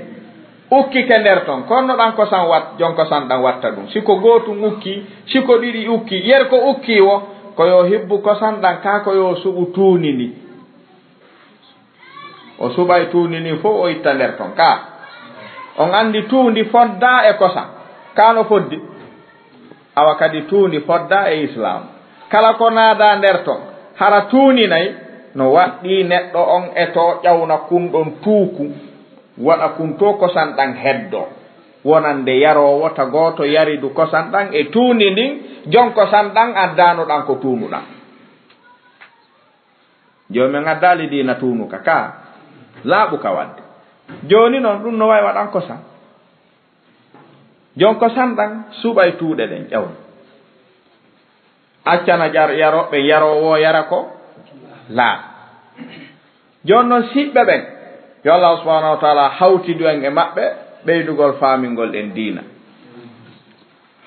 ukkike nder ton, ko honno ɗan kosan wat-, jon kosan ɗan watta ɗun? Si ko gootun ukkii, si ko ɗiɗi ukkii, yer ko ukkii wo, ko yo hibbu kosan ɗan, kaa ko yo suɓu tuundi ndin. O suɓay tuundi ndin fow, o itta nder ton. Kaa, on anndi tuundi foddaa e kosan. Kaa no foddi? Awa kadi tuundi foddaa e Islaamu. Kala ko naadaa nder ton, hara tuuninay, no waɗɗii neɗɗo on etoo ƴawna kun ɗon tuuku, waɗa kun to kosan ɗan heddoo. Wonande yaroowo tagooto yaridu kosan ɗan e tuundi ndin, jon kosan ɗan addaano ɗan ko tuunuɗan. Joomi men addaali diina tuunuka ka, laaɓuka waɗde. Jooni non, ɗun no way waɗan kosan. Jon kosan ɗan suɓay tuuɗe ɗen ƴawna. Accana jar-, yarooɓe yaroowo yara ko laaɓi. Jooni non siɓɓe ɓen, yo Allaahu subhaanahu wa ta'aalaa hawtidu en e maɓɓe ɓeydugol faamingol en diina.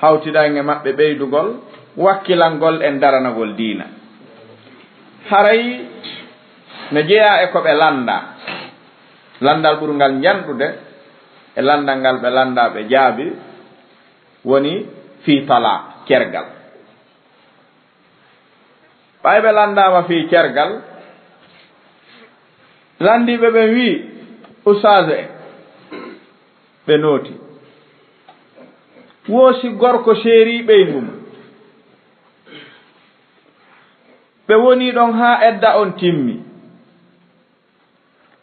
Hawtidan e maɓɓe ɓeydugol wakkilangol en daranagol diina. Haray no jeyaa e ko ɓe lanndaa. Lanndal ɓurngal njanɗude e lanndal ngal ɓe lanndaa ɓe jaabi woni fii talaa, cergal. Ɓay ɓe lanndaama fii cergal, lanndiiɓe ɓen wi'i, "Ustaaze en," ɓe nooti. "Wo si gorko seerii ɓeyngu mum, ɓe wonii ɗon haa edda on timmi,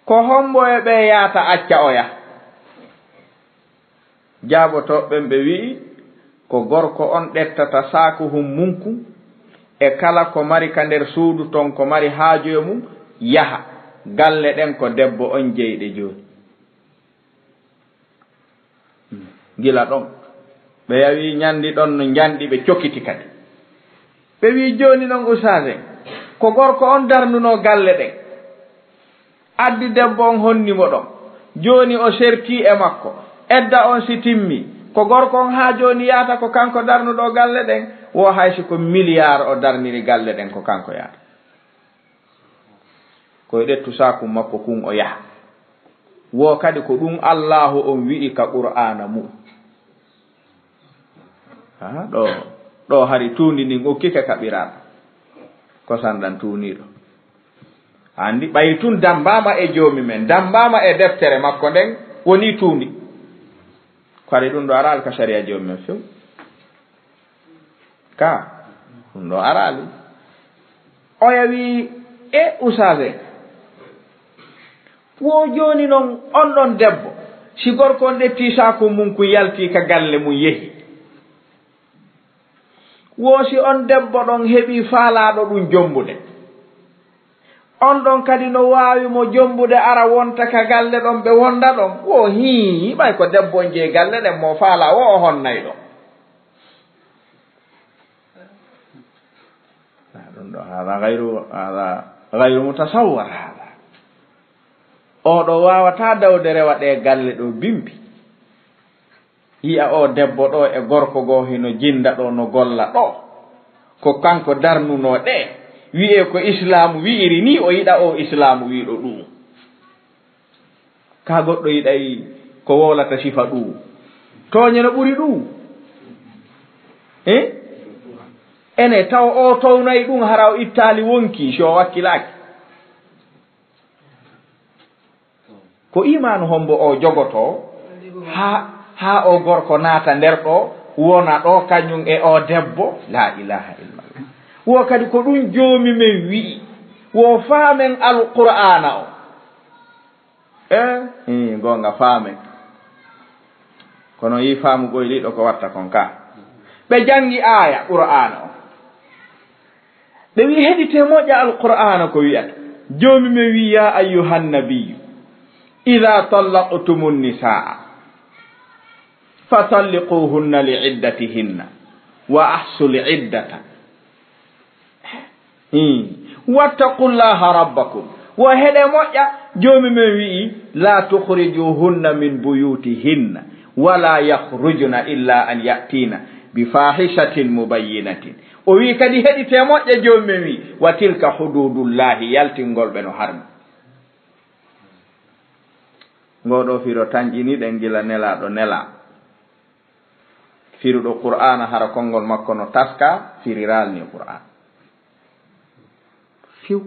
ko hombo e ɓee yaata acca o yaha?" Jaabotooɓe ɓen ɓe wi'i, "Ko gorko on ƴettata saakuhun mun kun e kala ko mari ka nder suudu ton ko mari haaju e mun, yaha. Galle ɗen ko debbo on jeyi ɗe jooni." Gila ɗon, ɓe yawi ɲanndi ɗon no njanɗi, ɓe cokiti kadi. Ɓe wi'i, "Jooni non, ustaaze, ko gorko on darnunoo galle ɗen, addi debbo on honni mo ɗon. Jooni o sertii e makko. Edda on si timmii, ko gorko on haa jooni yaata, ko kanko darnuɗo galle ɗen. Wo hay si ko miliyaar o darniri galle ɗen, ko kanko yaata. Ko e ƴettu saaku makko kun o yaha. Wo kadi ko ɗun Allaahu on wi'i ka Qur'aana mun." Haa, ɗoo, ɗoo hari tuundi ndin okkike kaɓiraaka. Kosan ɗan tuuniiɗo. Anndi, ɓay tun dammbaama e Joomi men, dammbaama e deftere makko nden, wonii tuundi. Ko hari ɗun ɗoo araali ka sariya Joomi men few. Ka, ɗun ɗoo araali. Oya wi'i, "E usaaze, wo jooni non on ɗon debbo, si gorko on ƴettii saaku mun kun yaltii ka galle mun yehi, wo si on debbo ɗon heɓii faalaaɗo ɗun jombude, on ɗon kadi no waawi mo jombude ara wonta ka galle ɗon ɓe wonda ɗon? Wo hii, ɓay ko debbo on jeyi galle ɗen mo faalaa, wo o honnay ɗon." Ɗun ɗoo, haaza gayru, haaza gayru mutasawwar, haaza. Oo ɗoo waawataa dawde rewa ɗee galle ɗoo bimbi. Yi'a oo debbo ɗoo e gorko goo hino jinda ɗoo, no golla ɗoo. Ko kanko darnunoo ɗee. Wi'ee ko Islaamu wi'iri nii, o yiɗa oo Islaamu wi'uɗo ɗun. Ka goɗɗo yiɗay ko wowlata sifa ɗun. Tooɲe no ɓuri ɗun. Eh? Ene taw o townay ɗun hara o ittaali wonki si o wakkilaaki. Ko iimaanu hombo o jogotoo haa, haa o gorko naata nder ɗoo, wona ɗoo kaɲun e o debbo? Laa ilaaha illallah. Wo kadi ko ɗun Joomi men wi'i. Wo faamen Alqur'aana on. Eh, hii, goonga, faamen. Kono yii faamu ɓoyliiɗo ko watta kon ka. Ɓe janngi aaya Qur'aana on. Ɓe wi'i, "Heɗitee moƴƴa Alqur'aana ko wi'ata." Joomi men wi'i, "Yaa ayyuhan nabiyyu, idhaa tallaqtumun nisaa'a, fatalliquhunna li iddatihinna, wa ahsul iddata." Hmm. "Wattaqullaha rabbakum." Wo heɗee moƴƴa, Joomi men wi'i, "Laa tukhrijuhunna min buyutihinna, wa laa yakhrujna illa an ya'tina bi fahishatin mubayyinatin." O wi'i kadi, heɗitee moƴƴa, Joomi men wi'i, "Wa tilka hududullahi," yaltingol ɓe no harmi. Ngoo ɗoo firo tanƴini ɗen gila Nelaaɗo nelaa. Firuɗo Qur'aana hara konngol makko no taska, firiral ni Qur'aana. Fiw.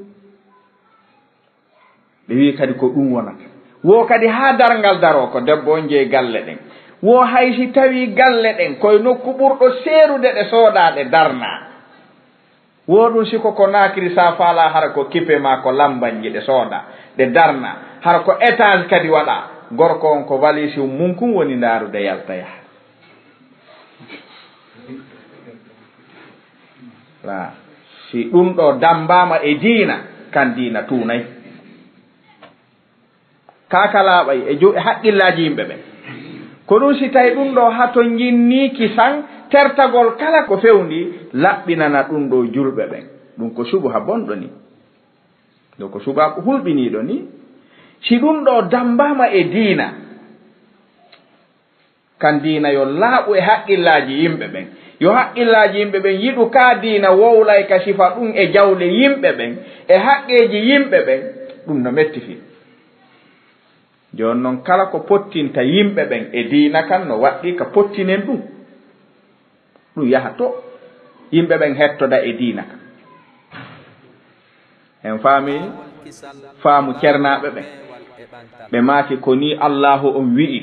Ɓe wi'i kadi ko ɗun wonata. Wo kadi haa darngal daroo ko debbo on jeyi galle ɗen. Wo hay si tawii galle ɗen koye nokku ɓurɗo seerude ɗe soodaa ɗe darnaa. Wo ɗun si ko Konaakiri sa faalaa hara ko kipe maa ko lambanji ɗe soodaa, ɗe darnaa. Hara ko étage kadi waɗaa. Gorko on ko valise mun kun woni ndaarude yalta yaha. Laa. Si ɗun ɗoo dammbaama e diina, kan diina tuunay. Kaakalaaɓay e ju-, e haqqillaaji yimɓe ɓen. Ko ɗun si tawi ɗun ɗoo hato njinnii kisan tertagol kala ko fewndi, laɓɓinana ɗun ɗoo julɓe ɓen. Ɗun ko subuha bonɗo ni. Ɗun ko subuha hulɓiniiɗo ni. Si ɗun ɗoo dammbaama e diina, kan diina yo laaɓu e haqqillaaji yimɓe ɓen. Yo haqqillaaji yimɓe ɓen yiɗu ka diina wowlay ka sifa ɗun e jawle yimɓe ɓen, e haqqeeji yimɓe ɓen, ɗun no metti fii. Jooni non, kala ko pottinta yimɓe ɓen e diina kan, no waɗɗii ka pottinen ɗun. Ɗum yaha to yimɓe ɓen hettoda e diina kan. En faami faamu cernaaɓe ɓen. Ɓe maaki ko nii Allaahu on wi'i.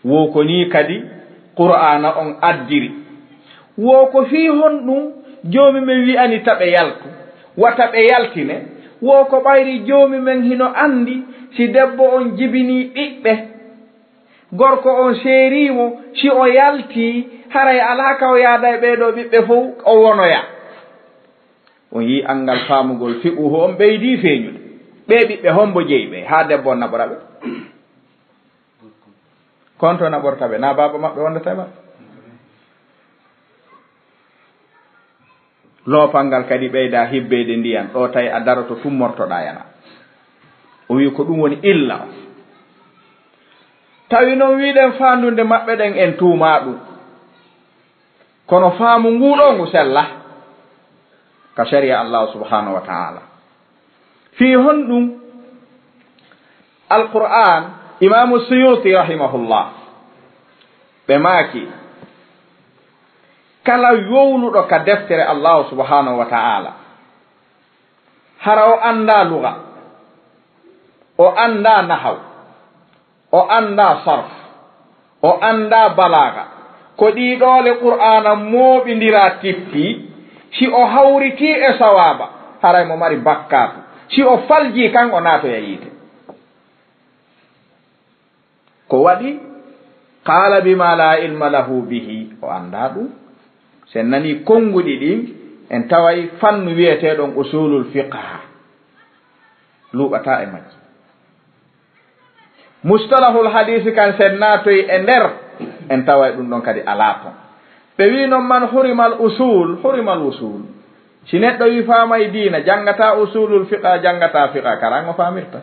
Wo ko nii kadi Qur'aana on addiri. Wo ko fii honɗun Joomi men wi'ani ta ɓe yaltu, wata ɓe yaltine? Wo ko ɓayri Joomi men hino anndi si debbo on jibinii ɓiɓɓe, gorko on seerii mo, si o yaltii, haray alaa ka o yaada e ɓee ɗoo ɓiɓɓe fow, o wonoya. On yi'ii anngal faamugol fiqhu on ɓeydii feeñude. Ɓee ɓiɓɓe hombo jeyi ɓe haa debbo on naɓora ɓe? Ko honto naɓorta ɓe? Naa baaba maɓɓe wondata e maɓɓe? Loopal ngal kadi ɓeydaa hibbeede ndiyan, ɗoo tawi a daroto tun mortoɗaa yana. O wi'i ko ɗum woni illa on. Tawi non wi'uɗen faandunde maɓɓe ɗen en tuumaa ɗum. Kono faamu nguu ɗoo ngu sella ka shari'a Allaahu subhaanahu wa ta'aala. Fii honɗun? Alqur'aan, Imaamu Suyuuti rahimahullah, ɓe maaki, kala wowluɗo ka deftere Allaahu subhaanahu wa ta'aala, hara o anndaa luga, o anndaa nahaw, o anndaa sarf, o anndaa balaaga, ko ɗii ɗoole Qur'aana mooɓindiraa tippii, si o hawritii e sawaaba, haray mo mari bakkaatu. Si o faljii kan, o naatoya yiite. Ko waɗi, qaala bimaa laa ilma lahu bihi, o anndaa ɗum. Si en nanii konnguɗi ɗin, en taway fannu wi'eteeɗon usuulul fiqh, luuɓataa e majji. Mustalahul hadiisi kan, si en naatoyi e nder, en taway ɗum ɗon kadi alaa ton. Ɓe wi'i non, man hurimal usuul, hurimal usuul. Si neɗɗo wi'i faamay diina, janngataa usuulul fiqh, janngataa fiqh, kala on o faamirta.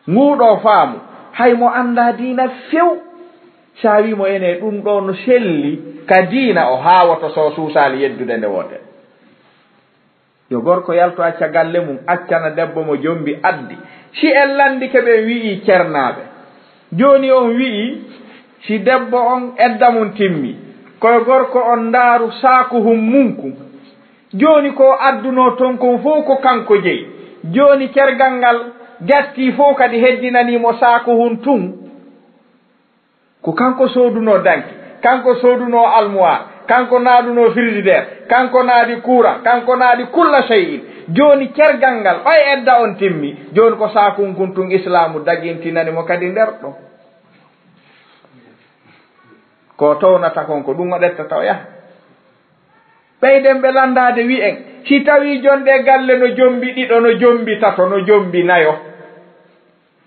Nguu ɗoo faamu, hay mo anndaa diina few, si a wi'i mo enee ɗum ɗoo no selli ka diina, o haawoto si o suusaali yeddude nde wootere. Yo gorko yaltu acca galle mun, accana debbo mo jombi addi. Si en landike ɓe, en wi'i cernaaɓe. Jooni on wi'i, si debbo on edda mun timmi, ko yo gorko on ndaaru saakuhun mun kun. Jooni ko o addunoo ton kon fow ko kanko jeyi. Jooni cergal ngal jattii fow kadi heddinanii mo saakuhun tun. Ko kanko soodunoo danki, kanko soodunoo almuwaar, kanko naadunoo frigidaire, kanko naadi kuuran, kanko naadi kulla shay'in. Jooni cergal ngal, ɓay edda on timmi, jooni ko saakun kun tun Islaamu dagintinani mo kadi nder ɗon. Ko townata kon, ko ɗum o ɗettata o yaha. Ɓeyden ɓe lanndaade wi'en, si tawii jonɗe galle no jombi ɗiɗo, no jombi tato, no jombi nayo,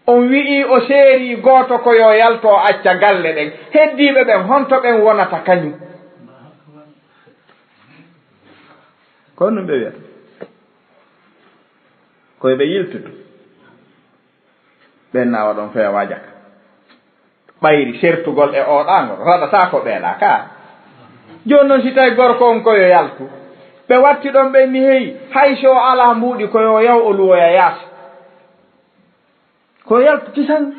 on wi'ii o seerii gooto ko yo yalto o acca galle ɗen, heddiiɓe ɓen honto ɓen wonata kañum? Ko honɗum ɓe wi'ata? Ko yo ɓe yiltutu. Ɓen na waɗon feewaa jaka. Ɓayri sertugol e oɗaangol raɗataa ko ɓeeɗaa ka. Jooni non, si tawi gorko on ko yo yaltu, ɓe watti ɗon, ɓe inni, hey, hay si o alaa mbuuɗi, ko yo yaw o luwoya yaasi. Ko yo yaltu kisan.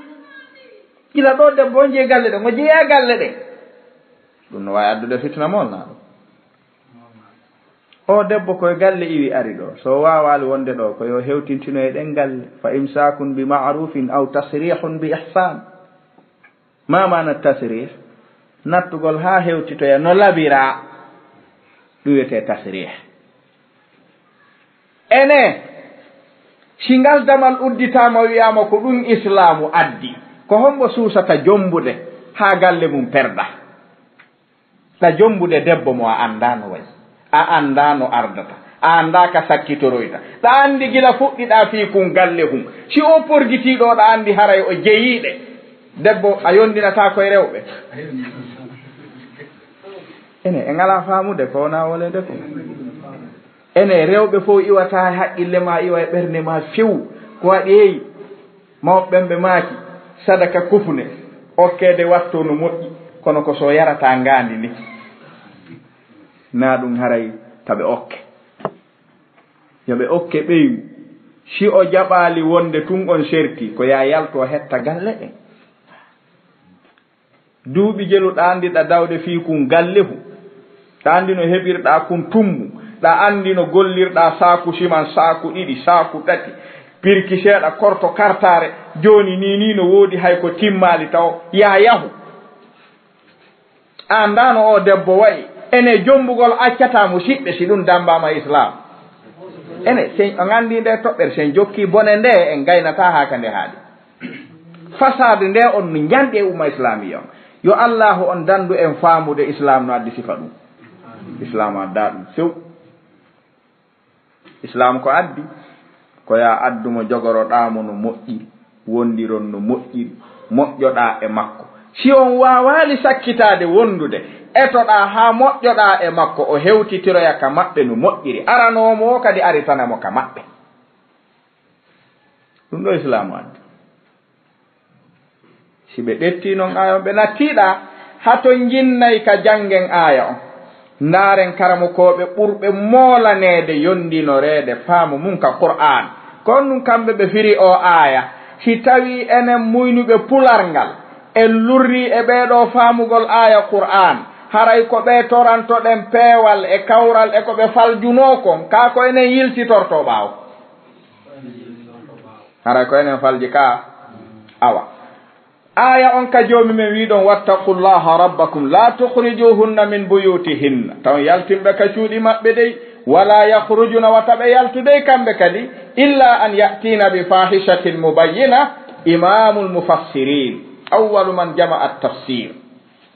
Gila ɗoo debbo on jeyi galle ɗen, o jeyaa galle ɗen. Ɗum no waawi addude fitina molnaaɗo. Oo debbo ko e galle iwi ari ɗoo. So o waawaali wonde ɗoo, ko yo hewtintino e ɗen galle. Fa imsaakun bi ma'rufin aw tasrihun bi ihsan. Ma maana tasrih? Nattugol haa hewtitoya no laɓiraa. Ɗum wiyetee tasrih. Enee, si ngal damal udditaama, wi'aama ko ɗum Islaamu addi, ko hombo suusata jombude haa galle mum perda? Ɗa jombude debbo mo a anndaa no wayi, a anndaa no ardata, a anndaa ka sakkitoroyta, ɗa anndi gila fuɗɗiɗaa fii kun galle kun. Si o porgitii ɗoo, ɗa anndi haray o jeyiiɗe. Debbo, a yondinataa koye rewɓe. Ene, en alaa faamude ko wonaa woleede ko. Ene, rewɓe fof iwataa e haqqille maa, iwa e ɓernde maa few. Ko waɗi, eey, mawɓe ɓen ɓe maaki, sadaka kufune, okkeede wattoo no moƴƴi, kono ko so yarataa ngaandi ni. Naa ɗum haray ta ɓe okke. Yo ɓe okke ɓeyngu. Si o jaɓaali wonde tun on serti, ko yaa yaltoo hetta galle ɗen. Duuɓi jeluɗaa anndi ɗa dawde fii kun gallehu, Ɗa anndi no heɓirɗaa kun tummu, ɗa anndi no gollirɗaa saaku siman, saaku ɗiɗi, saaku tati, pirki seeɗa, korto kartaare. Jooni nii, nii no woodi hay ko timmaali taw, yaa yahu. An, ndaa no oo debbo wa'i. Ene, jombugol accataa musiɓɓe si ɗun dammbaama Islaam. Ene, si on anndii ndee toɓɓere, si en jokkii bone ndee, en gaynataa haa ka nde haaɗi. Fasaade ndee on no njanɗi e umma Islaamiyya on. Yo Allaahu on danndu en faamude Islaam no addi sifa ɗun. Islaam addaa ɗun few. Islaam ko addi? Ko yaa addu mo, jogoroɗaa mo no moƴƴiri, wondiron no moƴƴiri, moƴƴoɗaa e makko. Si on waawaali sakkitaade wondude, etoɗaa haa moƴƴoɗaa e makko, o hewtitiroya ka maɓɓe no moƴƴiri. Aranoo mo woo kadi aritana mo ka maɓɓe. Ɗun ɗoo Islaamu addi. Si ɓe ƴettii non aaya on, ɓe nattii ɗaa, haa to njinnay ka janngen aaya on. Ndaaren karamokooɓe ɓurɓe moolaneede yondinoreede faamu mun ka Qur'aan. Ko on ɗun kamɓe ɓe firi oo aaya. Si tawii enen muynuɓe pular ngal, en lurrii e ɓee ɗoo faamugol aaya Qur'aan, haray ko ɓe torantoɗen peewal e kawral e ko ɓe faljunoo kon, kaa ko enen yiltitortoo ɓaawo? Haray ko enen falji ka? Awa. Aaya on ka Joomi men wi'i ɗon, "Wattaqullaha rabbakum, la tukhrijuhunna min buyutihinna." Taw yaltin ɓe ka cuuɗi maɓɓe dey, "wala yakhrujna," wata ɓe yaltu dey kamɓe kadi, "illa an ya'tina bi fahishatin mubayyina." Imaamul mufassirin, awwalu man jama'a at-tafsir.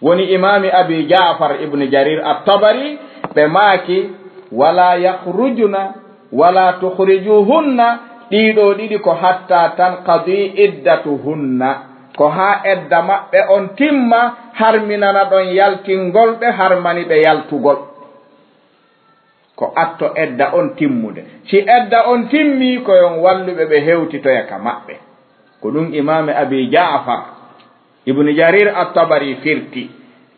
Woni imaami Abi Ja'far ibn Jarir at-Tabari, ɓe maaki, "Wala yakhrujna, wala tukhrijuhunna," ɗii ɗoo ɗiɗi ko hatta tanqadi iddatuhunna, ko haa edda maɓɓe on timma, harminana ɗon yaltingol ɓe, harmani ɓe yaltugol. Ko atto edda on timmude. Si edda on timmii, ko yo on wallu ɓe, ɓe hewtitoya ka maɓɓe. Ko ɗun imaami Abi Ja'far Ibn Jarir at-Tabari firti.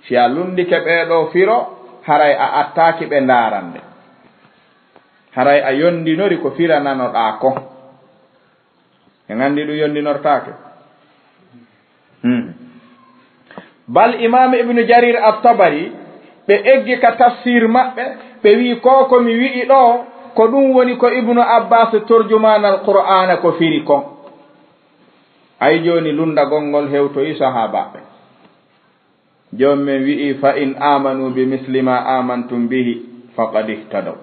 Si a lunndike ɓee ɗoo firo, haray a attaaki ɓe ndaarande. Haray a yondinori ko firananoɗaa kon. En anndi ɗun yondinortaake. Hmm. Bal Imaam Ibn Jarir at-Tabari, ɓe eggi ka tafsir maɓɓe, ɓe wi'i, "Ko ko mi wi'i ɗoo, ko ɗun woni ko Ibnu Abbas, turjumaanal Qur'aana, ko firi kon." Ay jooni, lunndagol ngol hewtoyi sahaabaaɓe. Joomi men wi'i, "Fa in aamanu bi misli ma aamantum bihi, faqad ihtadaw."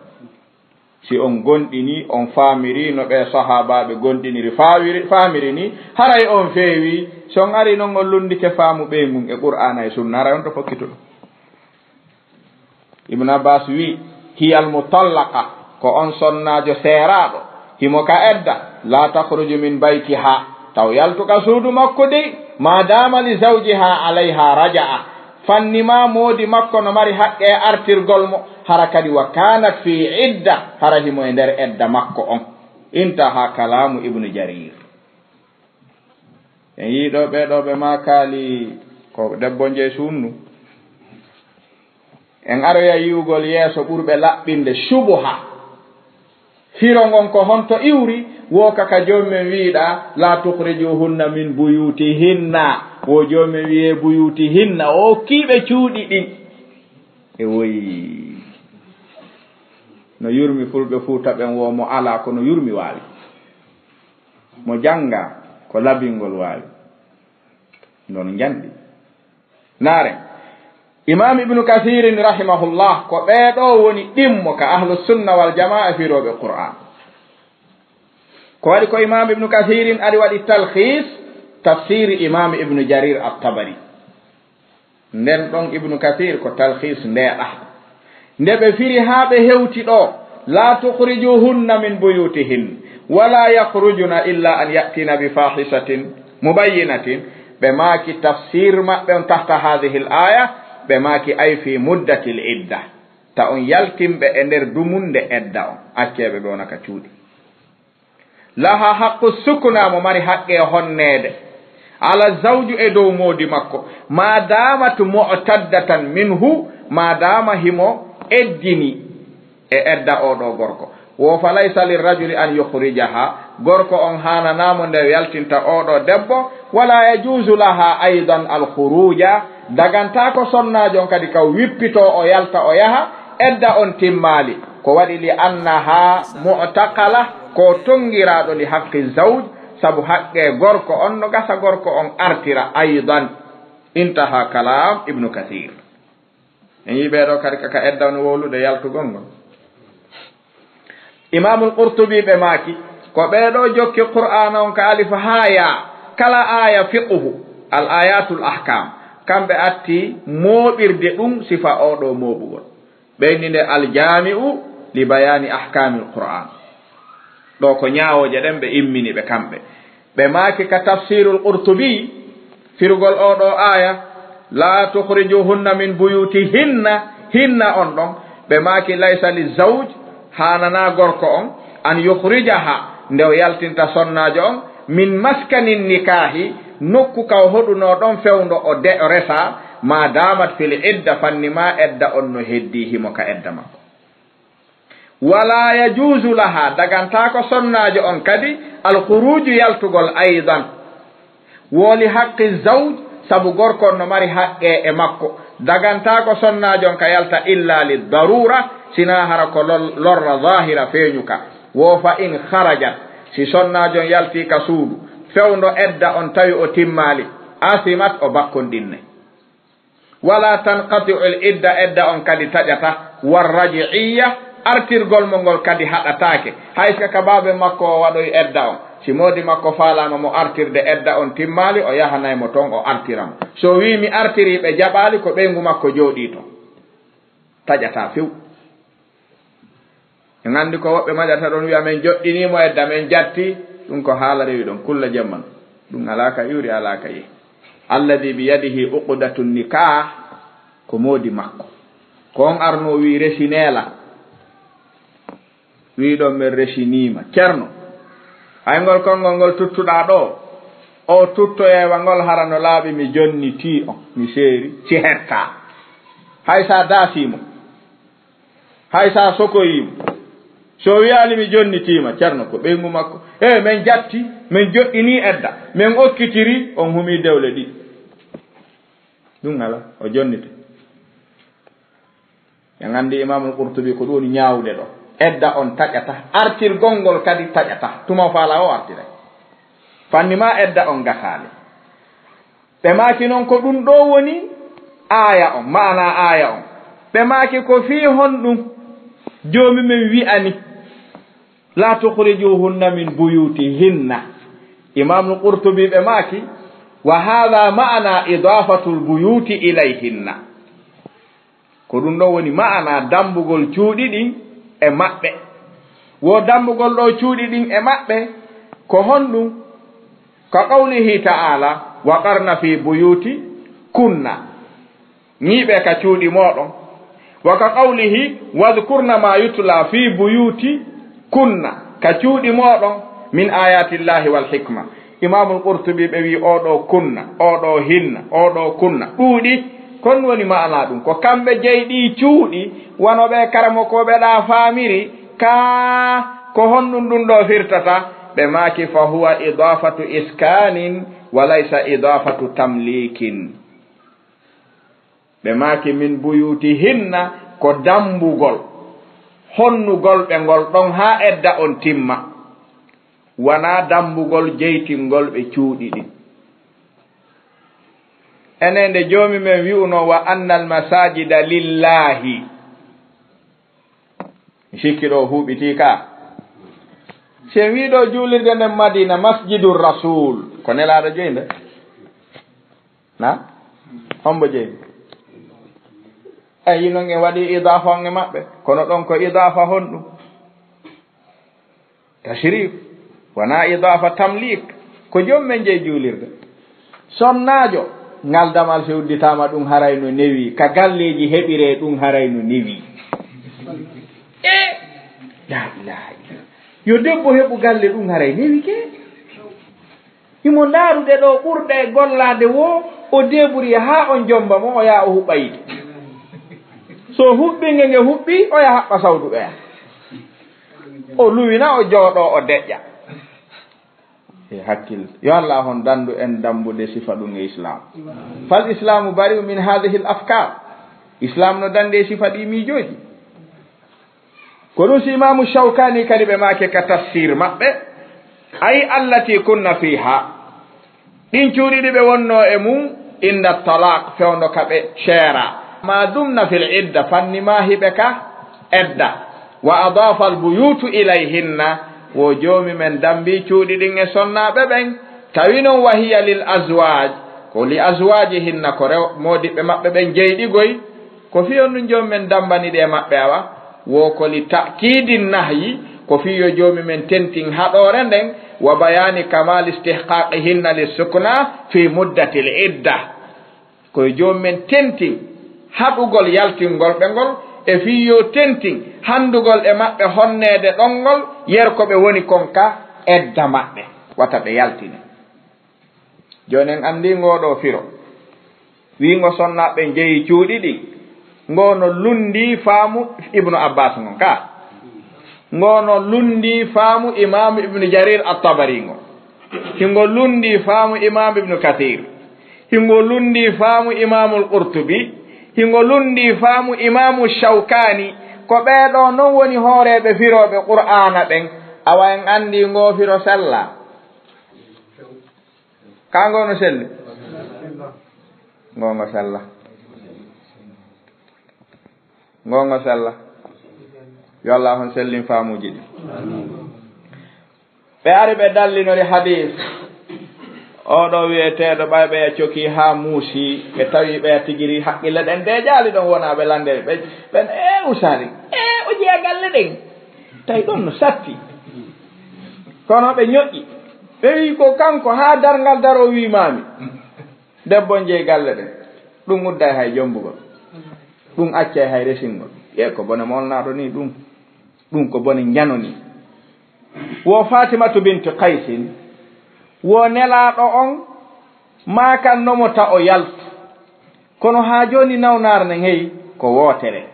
Si on gondinii, on faamirii no ɓee sahaabaaɓe gondiniri, faawiri-, faamiri nii, haray on feewii. Si on arii non, on lunndike faamu ɓeyngun e Qur'aana e Sunna, haray on to fokkituɗo. Ibn Abbas wi'i, "Hiya al-mutallaqa," ko on sonnaajo seeraaɗo, himo ka edda, "la takhruju min baytiha," taw yaltu ka suudu makko dey, "ma dama li zawjiha alayha raja'a," fanni ma moodi makko no mari haqqe e artirgol mo, hara kadi "wa kanat fi idda," hara himo e nder edda makko on. Intaha kalaamu Ibn Jarir. En yi'i ɗoo, ɓee ɗoo ɓe maakaali ko debbo on jeyi sunnu. En aroya yi'ugol yeeso ɓurɓe laɓɓinde shubuha. Firo ngon ko honto iwri? Wo ka ka Joomi men wi'iɗaa, "La tukhrijuhunna min buyutihinna." Wo Joomi men wi'ee buyutihinna, o okkii ɓe cuuɗi ɗin. E woyi. No yurmi Fulɓe Fuuta ɓen wo mo alaa ko no yurmi waawi. Mo janngaa ko labingol waawi. Non njanɗi. Naare, Imaam Ibnu Kasiirin rahimahullah, ko ɓee ɗoo woni ɗimmo ka Ahlu Sunna wal Jamaa e firooɓe Qur'aan. Ko waɗi ko Imaam Ibnu Kasiirin ari waɗi talhiis tafsiiri Imaam Ibnu Jarir At-Tabari. Nden ɗon Ibnu Kasiir ko talhiis ndeeɗa. Nde ɓe firi haa ɓe hewti ɗoo, "La tukhrijuhunna min buyutihin, wala yakhrujna illa an ya'tina bi fahishatin mubayyinatin," ɓe maaki tafsir maɓɓe on tahta hadhihi al-aya, ɓe maaki, "Ay fi muddatil idda." Ta on yaltin ɓe e nder dumunde edda on, accee ɓe ɓe wona ka cuuɗi. Laha haqqu sukna, mo mari haqqe honneede, ala zawju, e dow moodi makko, ma damat mu'taddatan minhu, ma dama himo eddini e edda oo ɗoo gorko. Wo fa laysa lirrajuli an yukhrijaha, gorko on haananaa mo nde yaltinta oo ɗoo debbo, wala yajuzu laha aydan alkhuruja, dagantaako sonnaajo on kadi ka wippitoo o yalta o yaha, Edda on timmaali, ko waɗi li annaha mu'taqala, ko tongiraaɗo li haqqi zawj, sabu haqqe gorko on no gasa gorko on artira aydan. Intaha kalam Ibnu Kathir. En yii ɓee ɗoo kadi ka, ka edda on wowlude yaltugol ngol. Imaamul Qurtubi ɓe maaki, ko ɓee ɗoo jokki Qur'aana on ka alif haa yaa, kala aaya fiqhu, al ayatul ahkam, kamɓe atti mooɓirde ɗum sifa oo ɗoo mooɓugol. Ɓe inni nde Aljaami'u li bayaani ahkaamil Qur'aan. Ɗoo ko ñaawooje ɗen ɓe immini ɓe kamɓe. Ɓe maaki ka Tafsiirul Qurtubi, firugol oo ɗoo aaya, "Laa tukhrijuhunna min buyutihinna", hinna on ɗon, ɓe maaki, "Laysa li zawj", haananaa gorko on, "an yukhrijaha", nde o yaltinta sonnaajo on, "min maskanin nikaahi", nokku ka o hoɗunoo ɗon fewndo o de-, o resaa, "ma damat fil idda", fanni maa edda on no heddii himo ka edda makko. "Wala yajuuzu laha", dagantaako sonnaajo on kadi, "al khuruuju", yaltugol, "aydan", woo "li haqqi zawj", sabu gorko on no mari haqqe e makko, dagantaako sonnaajo on ka yalta, "illa li daruura", sinaa hara ko lol-, lorra zaahira feeñuka, woo "fa in kharajat", si sonnaajo on yaltii ka suudu, fewndo edda on tawi o timmaali, "asimat", o bakkondinnay. "Wala tanqati'u al idda", edda on kadi taƴata, "war raj'iyya", artirgol mo ngol kadi haɗataake, hay si ka baabe makko o waɗoyi edda on, si moodi makko faalaama mo artirde edda on timmaali, o yahanay mo ton, o artira mo. So wii, "Mi artirii", ɓe jaɓaali, ko ɓeyngu makko jooɗii ton, taƴataa few. En anndi ko woɓɓe maƴata ɗon, wi'a, "Men joɗɗinii mo edda, men jatti." Ɗum ko haala rewi ɗon, kulla jamanu. Ɗum alaa ka iwri, alaa ka yehi. Alladhi bi yadihi uqdatun nikah, ko moodi makko. Ko on arnoo wii, "Resi neela." Wii ɗon, "Men resiniima." Ceerno, hay ngol konngol ngol tuttuɗaa ɗoo, o tuttoyay wa ngol hara no laaɓi, "Mi jonnitii on, mi seeri, si hettaa." Hay sa daasii mo. Hay sa sokoyii mo, so wiyaali, "Mi jonnitiima," Ceerno, ko ɓeyngu makko. "E, men jatti, men joɗɗinii edda, men okkitiri," on humii dewle ɗiɗi. Ɗum alaa, o jonniti. En anndi Imaamul Qurtubi ko ɗum woni ñaawude ɗoo. Edda on taƴata, artirgol ngol kadi taƴata. Tuma o faalaa o artiray. Fanni maa edda on gasaali. Ɓe maaki non ko ɗum ɗoo woni aaya on, maanaa aaya on. Ɓe maaki ko fii honɗum Joomi men wi'ani, "Laa tukhrijuhunna min buyutihinna." Imaamul Qurtubi ɓe maaki, "Wa haadha ma'ana idaafatul buyuti ilayhinna." Ko ɗum ɗoo woni ma'ana dammbugol cuuɗi ɗin e maɓɓe. Wo dammbugol ɗoo cuuɗi ɗin e maɓɓe, ko honɗum? Ka qawlihi ta'ala, "Wa qarna fi buyuti kunna." Ñiiɓee ka cuuɗi mooɗon. Wa ka qawlihi, "Wadhkurna ma yutla fi buyuti kunna." Ka cuuɗi mooɗon, "min ayatillahi wal hikma." Imaamul Qurtubi ɓe wi'i, oo ɗoo kunna, oo ɗoo hinna, oo ɗoo kunna. Ɗuuɗi, kon woni ma'ana ɗum. Ko kamɓe jeyi ɗii cuuɗi, wano ɓe karamokooɓe ɗaa faamiri, kaa ko honɗum ɗum ɗoo firtata? Ɓe maaki, "Fa huwa idaafatu iskaanin wa laysa idaafatu tamliikin." Ɓe maaki, "Min buyutihinna," ko dammbugol honnugol ɓe ngol ɗon haa edda on timma, wanaa dammbugol jeytingol ɓe cuuɗi ɗin. Enen nde Joomi men wi'unoo, "Wa annal masaajida lillaahi." Mi sikki ɗoo huuɓitii ka. Si en wii ɗoo juulirde nden Madiina, Masjidu Rasuul, ko Nelaaɗo jeyi nde? Na? Hombo jeyi? Eyi, non en waɗii idaafa on e maɓɓe. Kono ɗon ko idaafa honɗum? Tashrif. Wanaa idaafa tamlik. Ko joom men jeyi juulirde. Sonnaajo, ngal damal si udditaama ɗum haray no newii. Ka galleeji heɓiree ɗum haray no newii. E? La ilaha illallah. Yo debbo heɓu galle ɗum haray newii ke. Himo ndaarude ɗoo ɓurɗe e gollaade woo, o débrouille haa on jomba mo, o yaha o huɓɓa yiite. So huɓɓi nge, nge huɓɓi, o yaha haɓɓa sawdu ɓeya. O luwina, o jooɗoo, o deƴƴa. E hakkil. Yo Allah on dandu en dambude sifa ɗum e Islam. Fal Islamu bari'u min hadhihi al afkar. Islam no dandi e sifa ɗi miijooji. Ko ɗun si Imaamu Shawkaani kadi ɓe maaki ka tafsir maɓɓe, ay allati kunna fiiha, ɗin cuuɗi ɗi ɓe wonnoo e mun, inda talaq, fewndo ka ɓe ceera, ma dumna fil idda, fanni ma hiɓe ka edda, wa adaafa al buyutu ilayhinna, wo joomi men dambii cuuɗi ɗin e sonnaaɓe ɓen, tawi non wa hiya lil azwaaj, ko li azwaajihinna, ko rew-, moodiɓɓe maɓɓe ɓen jeyɗi goy, ko fii honɗun joomi men dambani ɗi e maɓɓe awa? Wo ko li ta'kiidi nahyi, ko fii yo joomi men tentin haɗoore nden, wa bayaani kamaali istihqaaqihinna li sukna fii muddatil idda. Ko yo joomi men tentin haɗugol yaltingol ɓe ngol, e fii yo tentin handugol e maɓɓe honneede ɗon ngol, yer ko ɓe woni kon ka edda maɓɓe, wata ɓe yaltine. Jooni en anndii ngoo ɗoo firo. Wi'ngo sonnaaɓe ɓen jeyi cuuɗi ɗin. Ngoo no lunndii faamu Ibnu Abbaas ngon ka. Ngoo no lunndii faamu Imaamu Ibnu Jariir At-Tabari ngon. Hingo lunndii faamu Imaamu Ibnu Kasiir. Hingo lunndii faamu Imaamul Qurtubi. Hingo lunndii faamu Imaamu Shawkaani. Ko ɓee ɗoo non woni hooreeɓe firooɓe Qur'aana ɓen. Awa en anndii ngoo firo sellaa. Kaa ngoo no selli? Ngoo ngo sella. Ngoo ngo sella. Yo Allah on sellin faamuuji ɗin. Ɓe ari ɓe dallinori hadiis. Oo ɗoo wi'eteeɗo ɓay ɓeya cokii haa muusii, ɓe tawi ɓeya tigiri haqqille ɗen deeƴaali ɗon wonaa ɓe lanndere. Ɓe, ɓen, ee, usaali. Ee, o jeya galle ɗen. Tawi ɗon no satti. Kono ɓe ñoƴƴi. Ɓe wi'i ko kanko haa darngal daroo wi'i maami. Debbo on jeyi galle ɗen. Ɗun udday hay jombugol. Ɗun accay hay resingol. Ye ko bone molnaaɗo nii ɗun. Ɗun ko bone njano nii. Wo Faatimatu binti Qaysin. Wo Nelaaɗo on maakanno mo ta o yaltu. Kono haa jooni nawnaare nden hey ko wootere.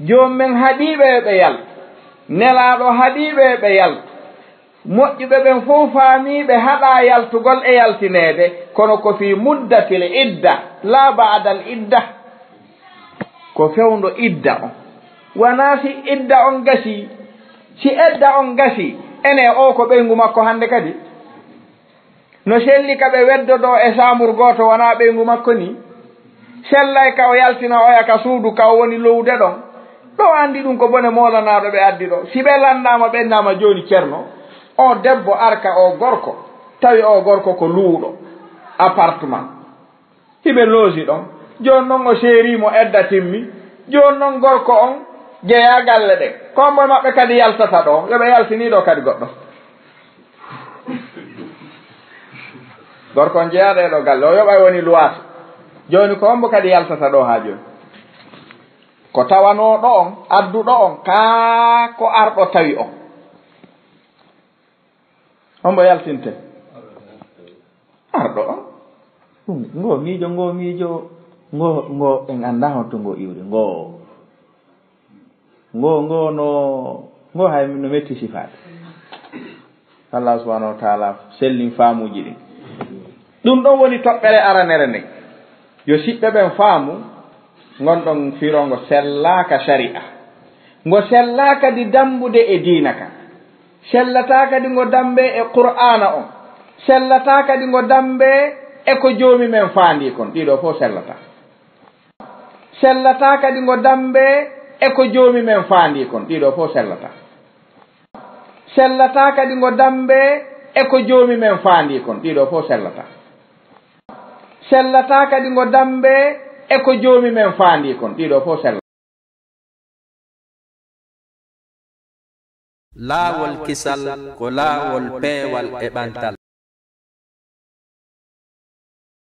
Joomi men haɗii ɓe yo ɓe yaltu. Nelaaɗo haɗii ɓe yo ɓe yaltu. Moƴƴuɓe ɓen fow faamii ɓe haɗaa yaltugol e yaltineede, kono ko fii muddatil idda, laa ba'dal idda. Ko fewndo idda on. Wanaa si idda on gasii. Si edda on gasii, enee oo ko ɓeyngu makko hannde kadi? No selli ka ɓe weddodoo e saambur gooto wanaa ɓeyngu makko nii? Sellay ka o yaltina oya ka suudu ka o woni lowude ɗon. Ɗoo anndi ɗun ko bone moolanaaɗo ɓe addi ɗoo. Si ɓe lanndaama ɓe innaama jooni Cerno, oo debbo arka oo gorko, tawi oo gorko ko luuɗo, appartement. Hiɓe loosi ɗon. Jooni non o seerii mo edda timmi. Jooni non gorko on jeyaa galle ɗen. Ko hombo e maɓɓe kadi yaltata ɗoo? Yo ɓe yaltinii ɗoo kadi goɗɗo. Gorko on jeyaa ɗee ɗoo galle. O yoɓay woni luwaas. Jooni ko hombo kadi yaltata ɗoo haa jooni? Ko tawanoo ɗoo on, adduɗo on, kaa ko arɗo tawi on? Hombo yaltinte? Arɗo on. Ɗum, ngo miijo, ngo miijo, ngo, ngo en anndaa honto ngo iwri. Ngo, ngo, ngo no, ngo hay no metti sifaade. Allah subhanahu wa ta'ala sellin faamuuji ɗin. Ɗum ɗon woni toɓɓere aranere nden. Yo siɓɓe ɓen faamu, ngon ɗon firo ngo sellaaka shari'a. Ngo sellaaka di dambude e diina kan. Sellataa kadi ngo dambe e Qur'aana on. Sellataa kadi ngo dambe e ko Joomi men faandii kon. Ɗii ɗoo fow sellataa. Sellataa kadi ngo dambe e ko Joomi men faandii kon. Ɗii ɗoo fow sellataa. Sellataa kadi ngo dambe e ko Joomi men faandii kon. Ɗii ɗoo fow sellataa. Sellataa kadi ngo dambe e ko Joomi men faandii kon. Ɗii ɗoo fow sellataa. Laawol kisal ko laawol peewal e ɓantal.